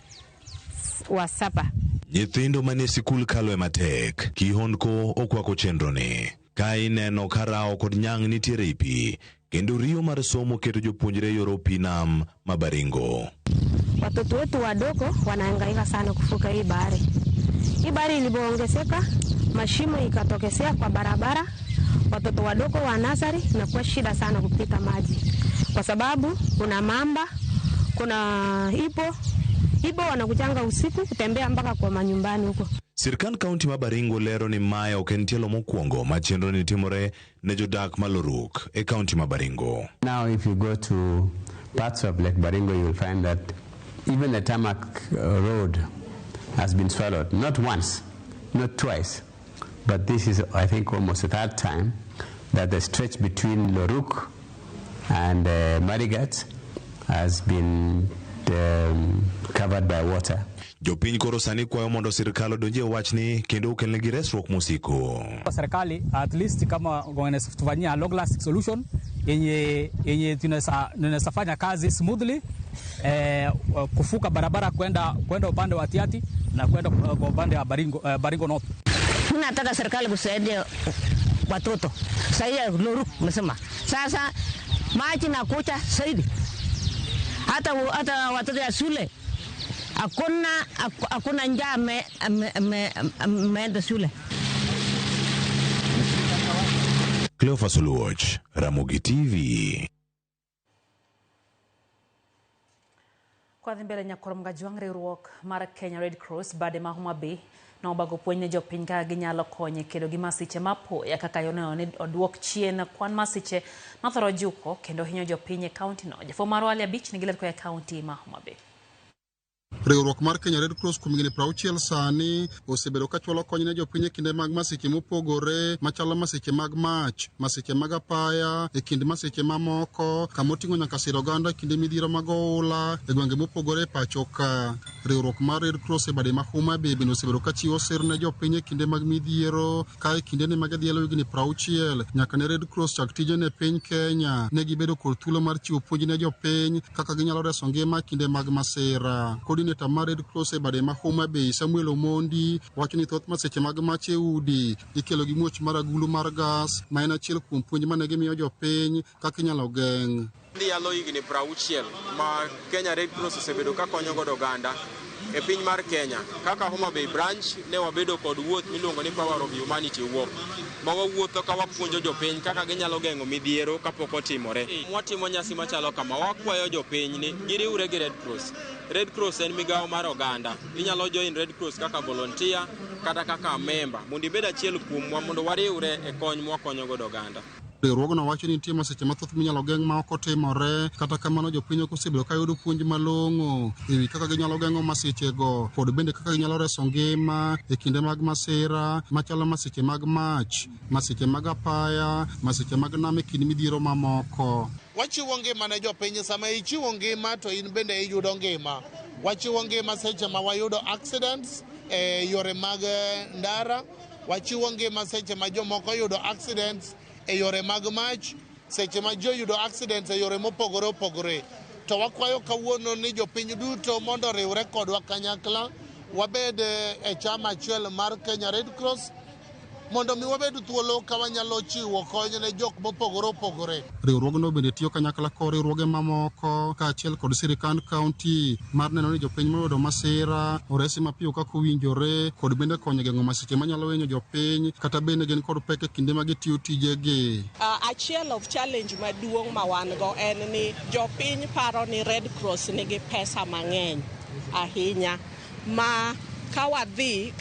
wa 7. Nyithindo manie sikul kalo e matek. Kihondko okwako chenro ni. Ka ineno ka rao kod nyang' nitiere ei pi, kendo riyo mar somo keto jopuonjre yoro pi nam ma Baringo. Watoto wetu wadogo wanahangaika sana kuvuka hii bahari. Hii bahari ilipoongezeka, mashimo ikatokezea kwa barabara. Watoto wadogo wa nasari inakuwa shida sana kupita maji. Kwa sababu kuna mamba, kuna ipo wanakuchanga usiku kutembea mpaka kwa manyumbani huko. Sirkand kaunti ma Baringo lero ni mae ok en tielo mokwongo ma chenro ni timore ne jodak ma Loruk e kaunti ma Baringo. Now if you go to parts of Lake Baringo, you will find that even the tarmac road has been swallowed, not once, not twice, but this is, I think, almost the third time that the stretch between Loruk and Marigat has been covered by water. Jopiny koro sani kwayo mondo sirkal odonjie wachni kendo okelnegi resruok mosiko. Serikali at least kama wanatufanyia long lasting solution yenye tunaweza fanya kazi smoothly, kufuka barabara kwenda upande wa Tiati na kwenda kwa upande wa Baringo North. Nataka serikali kusaidia watoto. Sasa Loruk msema. Sasa maji na kucha zaidi. Hata watoto ya shule hakuna njaa ameenda shule. Cleophas Oluoch, Ramogi TV. Kwadhi mbele nyakwar Mgajwang' riwruok mar Kenya Red Cross bade ma Homa Bay nobago puonj ne jopiny kaka ginyalo konyo e kedo gi masiche mapoya kaka yono ni oduok chien kwan masiche mathoro juko kendo hinyo jopiny e kaunti no. Jafwambo marwa Ali Abich nigi ler koa e kaunti ma Homa Bay. Riwruok mar Kenya Red Cross kuom higni 60 sani osebedo ka chwalo kony ne jopiny e kinde mag masiche mopogore machalo masiche mag mach, masiche mag apaya, e kind masiche mamoko kama oting'o nyaka siro oganda e kinde midhiero mag oula e gwenge mopogore e pacho ka. Riwruok mar Red Cross e bade ma Homa Bay bende osebedo ka chiwo sir ne jopiny e kinde mag midhiero ka e kindeni ma gidhialo higni 60 nyaka ne Red Cross chak tijene e piny Kenya ne gibedo kod thuolo mar chiwo puonj ne jopiny kaka ginyalo reso ngima e kinde mag masira. Coordinator mar Red Cross e bade ma Homa Bay Samuel Omondi wacho ni thoth masiche mag mach e udi ikelo gi muoch mar agulu mar gas ma en achiel kuom puonj mane gimiyo jopiny kaka inyalo geng'. Ndhialo higni 60 ma Kenya Red Cross osebedo ka konyo godo oganda e piny mar Kenya. Kaka Homa Bay branch ne wabedo kod wuoth miluongo ni Power of Humanity Walk ma wawuotho ka wapuonjo jopiny kaka ginyalo geng'o midhiero kapok otimore. Watimo nyasi machalo kama, wakwayo jopiny ni giriwre gi Red Cross. Red Cross en migawo mar oganda. Inyalo join Red Cross kaka volunteer kata kaka member mondo ibed achiel kuomwa mondo wariwre e kony mwakonyo godo oganda. Riwruogno wacho ni nitie masiche mathoth minyalo geng' ma ok otimore, kata kamano jopiny ok osebedo ka yudo puonj malong'o e wi kaka ginyalo geng'o masichego kod bende kaka ginyalo reso ngima e kinde mag masira machalo masiche mag mach, masiche mag apaya, masiche mag nam e kind midhiero mamoko. Wachiwo ngima ne jopiny, sama ichiwo ngima to in bende iyudo ngima. Wachiwo ngima seche ma wayudo accidents e yore mag ndara, wachiwo ngima seche ma jomoko yudo accidents e yore mag mach, seche ma ji oyudo accidents e yore mopogore opogore. To wakwayo kawuono ni jopiny duto mondo oriwre kodwa kanyakla, wabed e chama achiel mar Kenya Red Cross mondo mi wabed thuolo ka wanyalo chiwo kony ne jok mopogore opogore. Riwruogno bende tiyo kanyakla kod riwruoge mamoko kaachiel kod sirikand kaunti mar neno ni jopiny moyudo masira oresi mapiyo kaka owinjore kod bende konyo geng'o masiche manyalo hinyo jopiny kata bende gin kod pek e kinde ma gitiyo tijegi. Achiel of challenge maduong' ma wan go en ni jopiny paro ni Red Cross nigi pesa mang'eny ahinya ma ka wadhi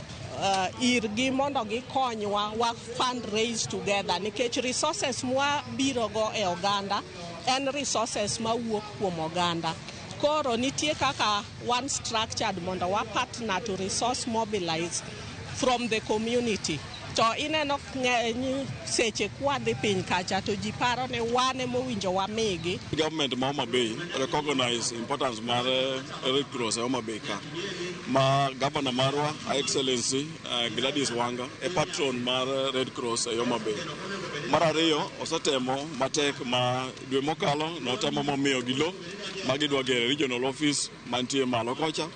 irgi mondo gikonywa wa fundraise together nikech resources mwabiro go e oganda en resources mawuok kuom oganda. Koro nitie kaka wan structured mondo wa partner to resource mobilize from the community. To ineno ng'eny seche kwadhi piny kacha to ji paro ni wan emowinjo wamigi. Government ma Homa Bay recognize importance mar Red Cross e Homa Bay ka. Ma governor marwa, Her Excellency Gladys Wanga, e patron mar Red Cross e Homa Bay. Mar ariyo, osetemo matek ma dwe mokalo notemo momiyo gi lo ma gidwa gero regional office mantie malo kocha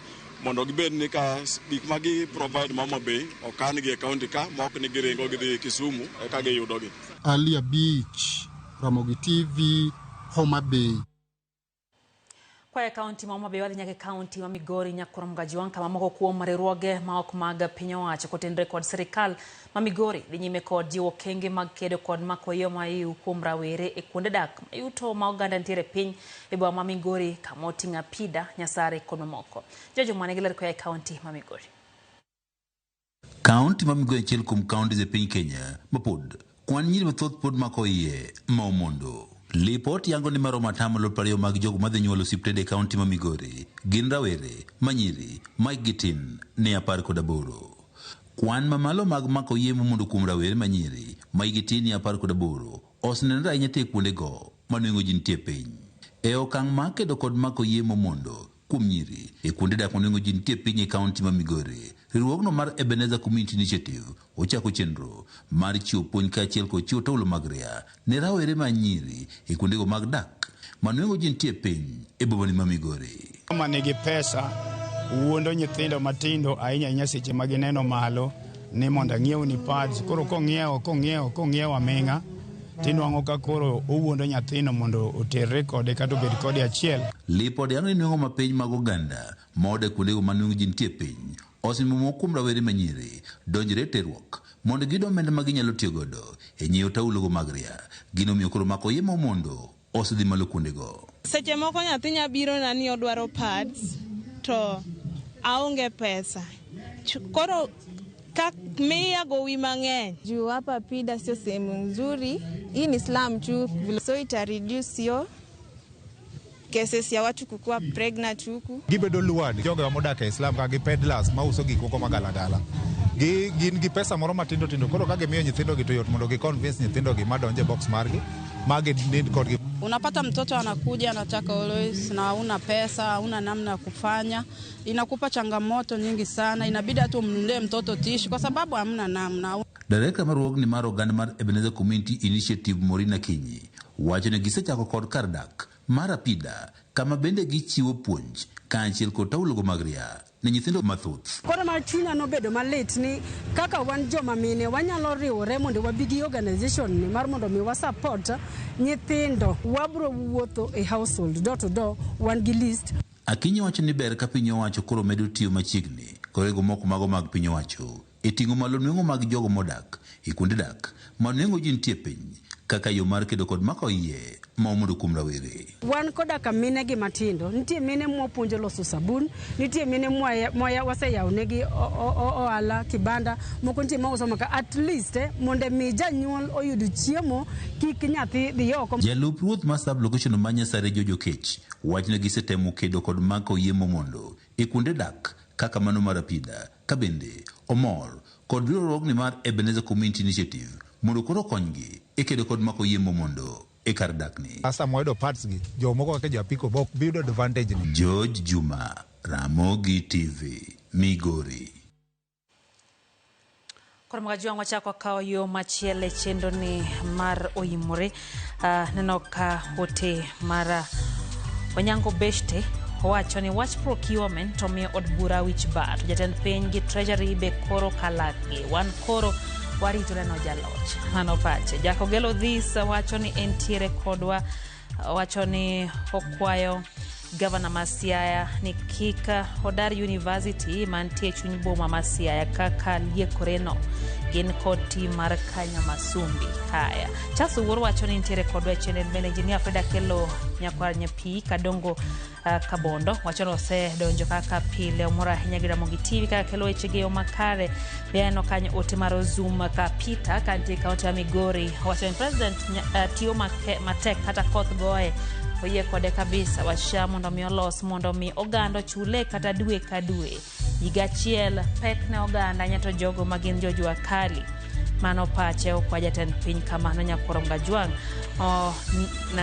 mondo gibed ni ka gik ma gi provide ma Homa Bay okan gi e county ka ma ok ni giringo gidhi Kisumu eka giyudogi. Ali Abich, Ramogi TV, Homa Bay. Kwa e kaunti ma Homa Bay wadhi nyaka e kaunti ma Migori Nyakurom Gajuang' kama moko kuom riwruoge ma ok mag piny owacho kotenore kod sirikal ma Migori dhi nyime kod jiwo okenge mag kedo kod mako iye mahiu kuom rawere e kuonde dak mayuto ma oganda nitiere piny e boma ma Migori kama oting'o Apida, Nyasare kod mamoko. Jojo mane gi ler koa e kaunti ma Migori. Kaunti ma Migori achiel kuom counties e piny Kenya ma pod kwan nyiri mathoth pod mako iye ma omondo. Lipot yango ni maromo atamalo 20 mag jogo madhi nyuol osiptende e kaunti ma Migori gin rawere manyiri ma hikgi tin ne 18. Kwan mamalo mag mako iye momondo kuom rawere manyiri ma hikgi tin ne 18 osenenore ahinya te kuondego manweng'o ji nitie piny. E okang' mar kedo kod mako iye momondo kuom nyiri e kuonde dak manweng'o ji nitie piny e kaunti ma Migori, riwruogno mar Ebenezer Community Initiative ochako chenro mar chiwo puonj kaachiel kod chiwo taulo mag ria ne rawere ma nyiri e kuondego mag dak manweng'o ji nitie piny e bomani ma Migori. Joma nigi pesa wuondo nyithindo matindo ahinya ahinya seche ma gineno malo ni mondo ang'iewni pads. Koro kong'iewo aming'a tinwang'o ka koro owuondo nyathino mondo oterre kode kata obed kode achiel. Lipode yango ni nweng'o mapiny mag oganda ma odak kuondego ma nweng'o ji nitie piny osemiyo moko kuom rawere manyiri donjore e terruok mondo giyud omenda ma ginyalo tiyo godo e nyiewo taulogo mag ria. Gino omiyo koro mako iye ma omondo osedhi malo kuondego. Seche moko nyathi nya biro na ni odwaro pads to aonge pesa. Koro ka miya gowi mang'eny. Juu hapa Pida sio sehemu nzuri, hii ni slum tu, so ita reduce yo cases ya watu kukua pregnant huku. Gibedo lured jogo modak e slum ka gi peddlers mauso gik moko magalagala. Gin gi pesa moro matindo tindo, koro ka gimiyo nyithindo gi to yot mondo gi convince nyithindo gi madonje box margi ma ginind kodgi. Unapata mtoto anakuja anataka always na hauna pesa, hauna namna ya kufanya, inakupa changamoto nyingi sana, inabidi hata umnunulie mtoto tishu kwa sababu hamna namna. Director mar riwruogni mar oganda mar Ebenezer Community Initiative Maureen Akinyi wacho ni gisechako kod kar dak mar Apida kama bende gichiwo puonj kaachiel kod taulogo mag ria ne nyithindo mathoth. Koro ma chunya nobedo malit ni kaka wan joma mine wanyalo riwore mondo wabi gi organization ni mar mondo mi wa support nyithindo. Wabro wuotho e household door to door, wan gi list. Akinyi wacho ni ber ka piny owacho koro medo tiyo machiegni kod riwruoge moko mago mag piny owacho e ting'o malo nweng'o mag jogo modak e kuonde dak ma nweng'o ji nitie piny kaka yo mar kedo kod mako iye ma omondo kuom rawere. Wan koda ka mine gi matindo, nitie mine mwapuonjo loso sabun, nitie mine mwa waseyawo negi ohala kibanda, moko nitie mauso maka at least mondo mi janyuol oyud chiemo kik nyathi dhi oko. Jalup ruoth ma sub location ma Nyasare Jojo Kech wacho ni gisetemo kedo kod mako iye momondo e kuonde dak kaka mano mar Apida, ka bende omor kod riwruogni mar Ebenezer Community Initiative mondo koro okonygi e kedo kod mako iye momondo e kar dakni. Sama wayudo pads gi, jomoko kaka jo apiko ok bi yudo advantage ni. George Juma, Ramogi TV, Migori. Koro Magajwang' wachako kawo yo machielo e chenro ni mar oimore. Neno ka ote mar Onyango Beshte owacho ni wach procurement omiyo od bura wich bar. Jatend piny gi treasury be koro kalakgi. Wan koro warito neno jaloch. Mano pache. Jakogelo Dhis wacho ni entiere kodwa, wacho ni okwayo gavana ma Siaya ni kik odar university mantie chuny boma ma Siaya kaka liekoreno gin kod tim mar Kanyamasumbi. Haya. Charles Owuor wacho ni nitiere kodwa e chenro bende Engineer Freda Kelo nyakwar Nyapi Kadongo Kabondo wacho ni osedonjo kaka pile, omor ahinya gi Ramogi TV kaka kelo weche gi yo makare. Be aneno kanyo ote mar Zoom ka Peter kantie e kaunti ya Migori wacho ni president tiyo matek kata koth goye, oyie kode kabisa. Washa mondo mi olos mondo mi oganda ochule kata dwe ka dwe. Higa achiel pek ne oganda nyato jogo ma gin jojua kali. Mano pache okwa jatend piny kamano nyakwar Mgajwang'.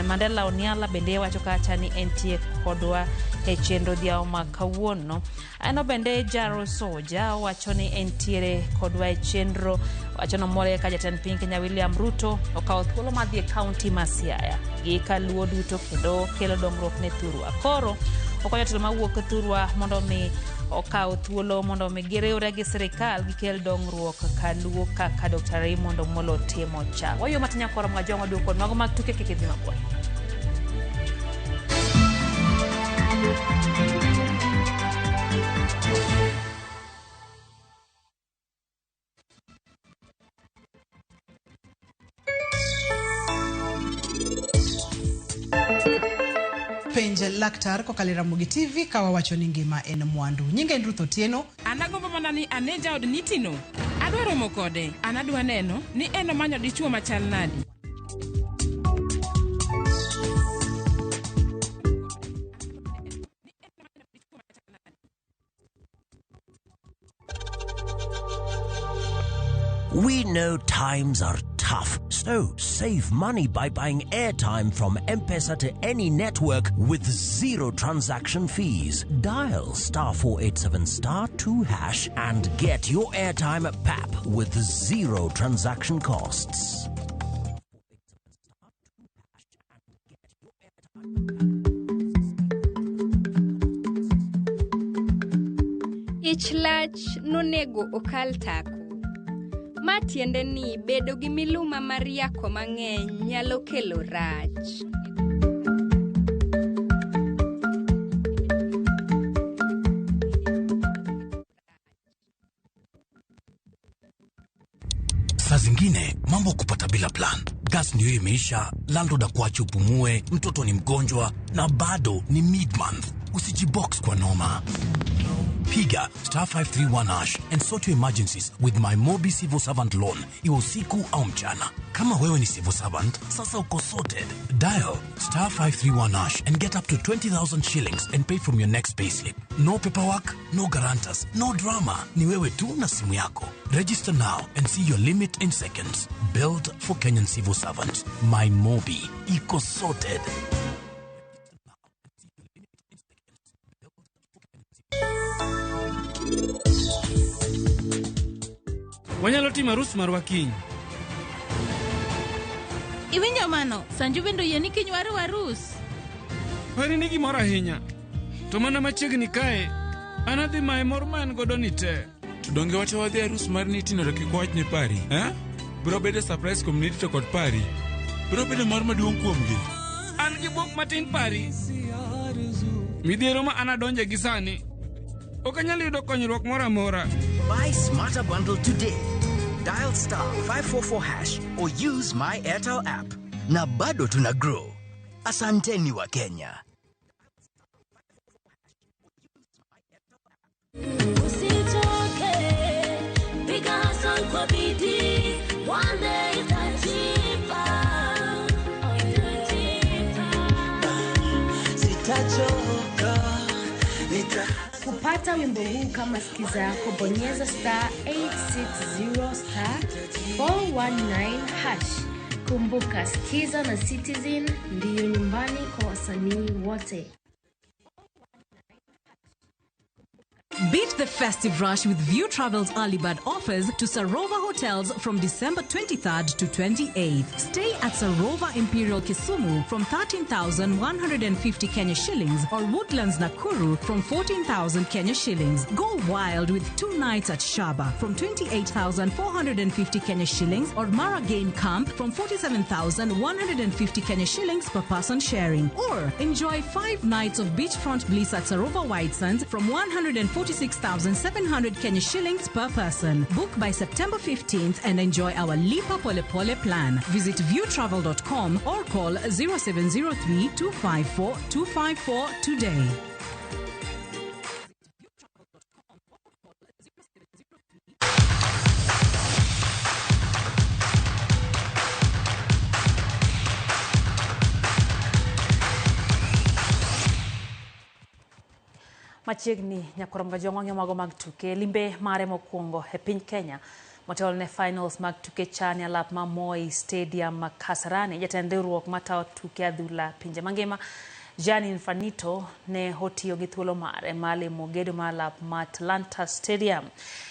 Mandela Oniala bende wacho kacha ni entie kodwa e chenro dhiawo ma kawuono. Ano bende Jaro Soja wacho ni entiere kodwa e chenro, wacho nomore ka jatend piny Kenya William Ruto okawo thuolo mar dhi e kaunti ma Siaya gi kaluo duto kendo kelo dongruok ne thurwa. Koro okonyo jotelo mawuok thurwa mondo mi okaw thuolo mondo mi giriwre gi sirikal gikel dongruok kaluo kaka Dr. Raymond Omolo timo cha. Wayo matin nyakwar Mgajwang' waduogo kod mago mag tuke kik idhi mabor. Penj laktar kokalo e Ramogi TV ka wawacho ni ngima en mwandu. Nyinga en Ruth Otieno. An agombo mana ni ane jaod Nitino. Adwa romo kode. An adwa neno ni en omanyo dichuo machal nadi. We know times are tough, so save money by buying airtime from M-Pesa to any network with zero transaction fees. Dial star 487 star 2 hash and get your airtime at PAP with zero transaction costs. Ich lach nonego okal tako. Ma tiende ni bedo gi miluma mar yako mang'eny nyalo kelo rach. Saa zingine mambo kupata bila plan. Gas ndio imeisha, landlord akuache upumue, mtoto ni mgonjwa na bado ni mid-month. Usijibox kwa noma. Piga star 531 hash and sort your emergencies with my Mobi Civil Servant Loan, iwe usiku au mchana. Kama wewe ni civil servant, sasa uko sorted. Dial star 531 hash and get up to 20,000 shillings and pay from your next payslip. No paperwork, no guarantors, no drama. Ni wewe tu na simu yako. Register now and see your limit in seconds. Built for Kenyan civil servants. My Mobi. Iko sorted. Wanyalo timo arus marwa kiny. Iwinjo mano, Sanju bende oyie ni kiny waruw arus. Pari ni gimoro ahinya. To mana machiegni kae, an adhi maye mor ma en godo ni te. To donge wate wadhi arus mar Niti to kik wach ne Pari, eh? Biro bedo surprise kuom Niti to kod Pari. Biro bedo mor maduong' kuomgi. An gi bwok matin Pari. Midhiero ma an adonje gi sani. Ok anyal yudo konyruok moro amora. Buy Smarter Bundle today. Dial star 544 hash or use my Airtel app. Na bado tuna grow. Asanteni wa Kenya. Usichoke, piga hustle kwa bidii, one day itajipa. Sitachoka, nita Kupata wimbo huu kama sikiza yako, bonyeza star 860 star 419 hash. Kumbuka, Skiza na Citizen ndiyo nyumbani kwa wasanii wote. Beat the festive rush with View Travel's early bird offers to Sarova Hotels from December 23rd to 28th. Stay at Sarova Imperial Kisumu from 13,150 Kenya shillings or Woodlands Nakuru from 14,000 Kenya shillings. Go wild with 2 nights at Shaba from 28,450 Kenya shillings or Mara Game Camp from 47,150 Kenya shillings per person sharing. Or enjoy 5 nights of beachfront bliss at Sarova White Sands from 146,700 Kenya shillings per person. Book by September 15th and enjoy our Lipa Pole Pole plan. Visit viewtravel.com or call 0703 254 254 today. Machiegni nyakorom ga jong'o mago mag tuke limbe mare mokwongo e piny Kenya motelo ne finals mag tuke chan e alap ma Moi Stadium Kasarani. Jatend riwruok matayo tuke adhula pinje mangima Gianni Infantino ne otiyo gi thuolo mare mar limo gedo mar alap ma Atlanta Stadium.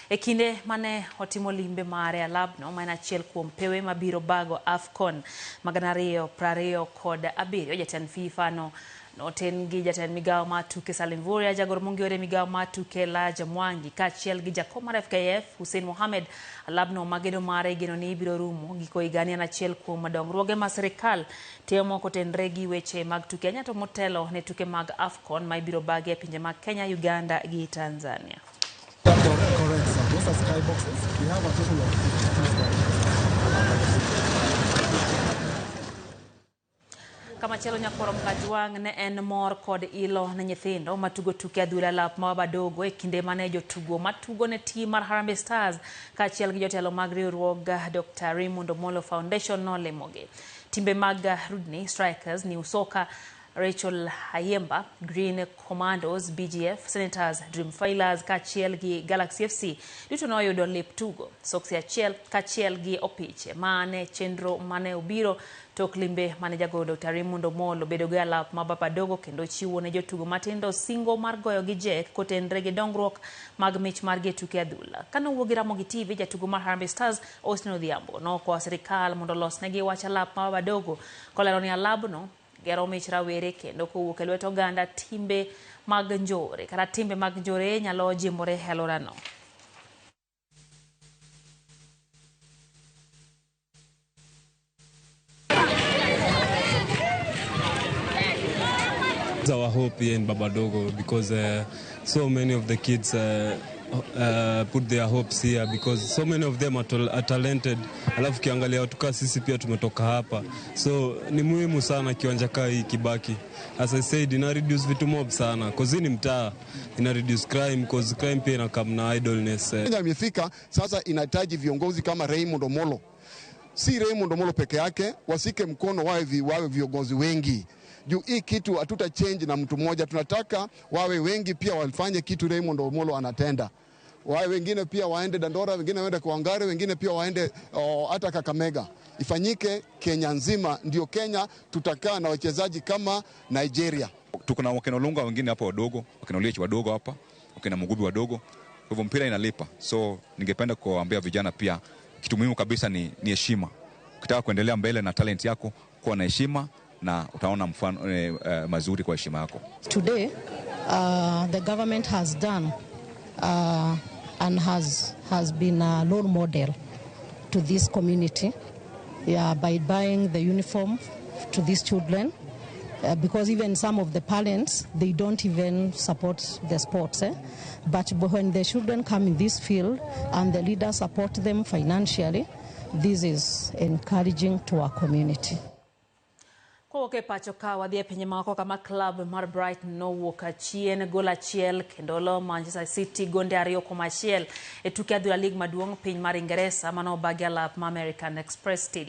E kinde mane otimo limbe mare e alapno, ma en achiel kuom pewe mabiro bago AFCON mag 2027, jatend FIFA no noten gi jatend migawo mar tuke Salim Mvurya, jagoro mongirore migawo mar tuke Elijah Mwangi kaachiel gi jakom mar FKF Hussein Mohamed. Alabno magedo mare igeno ni ibiro rumo giko higani en achiel kuom dongruoge ma sirikal timo kotenre gi weche mag tuke ahinya to motelo ne tuke mag AFCON ma ibiro bagi e pinje mag Kenya, Uganda gi Tanzania. Correct, sir. Those are sky boxes. We have a total of 52 sky boxes. Kamachielo nyakorom Kajwang' ne en mor kod ilo ne nyithindo matugo tuke adhula lap ma Babadogo e kinde mane jotugo matugo ne tim mar Harambee Stars kaachiel gi jotelo mag riwruog Dr. Raymond Omolo Foundation nolimogi. Timbe mag Rudni Strikers, New Soka, Rachel Ayemba, Green Commandos, BGF, Senators, Dream Filers kaachiel gi Galaxy FC duto noyudo lep tugo, soksi achiel kaachiel gi opiche mane chenro mane obiro tok limbe mane jagoro Dr. Raymond Omolo bedo go e alap ma Babadogo kendo chiwo ne jotugo matindo singo mar goyo gi jek kotenre gi dongruok mag mich margi e tuke adhula. Kanowuok gi Ramogi TV, jatugo mar Harambee Stars Austin Odhiambo nokwayo sirikal mondo olosnegi wach alap ma Babadogo kolero ni alabno gero mich rawere kendo kowuok e lwet oganda timbe mag njore kata timbe mag njore nyalo jimore e alworano. It's our hope here in Babadogo because so many of the kids put their hopes here because so many of them are talented. Alafu kiangalia watu kaa sisi pia tumetoka hapa, so ni muhimu sana kiwanja kaa hii Kibaki. As I said, ina reduce vitu mob sana cause hii ni mtaa, ina reduce crime cause crime pia inacome na idleness. Kenya imefika sasa, inahitaji viongozi kama Raymond Omolo. Si Raymond Omolo peke yake, wasike mkono wawe viongozi wengi juu hii kitu hatuta change na mtu mmoja. Tunataka wawe wengi pia wafanye kitu Raymond Omolo anatenda, wawe wengine pia waende Dandora, wengine waende Kawangware, wengine pia waende hata Kakamega. Ifanyike Kenya nzima, ndio Kenya tutakaa na wachezaji kama Nigeria. Tuko na wakina Olunga wengine hapa wadogo, wakina Oliech wadogo hapa, wakina Mugubi wadogo. Kwa hivyo mpira inalipa. So ningependa kuwaambia vijana pia kitu muhimu kabisa ni heshima. Ukitaka kuendelea mbele na talent yako, kuwa na heshima na utaona mfano mazuri kwa heshima yako. Today, the government has done and has been a role model to this community, yeah, by buying the uniform to these children. Because even some of the parents, they don't even support the sports. Eh? But when the children come in this field and the leaders support them financially, this is encouraging to our community. Kowuok e pacho ka wadhi e pinje maoko kama club mar Brighton nowuok achien gol achiel kendo lo Manchester City gonde 2-1 e tuke adhula lig maduong' piny mar Ingeresa mano obagi alap ma American Express Stadium.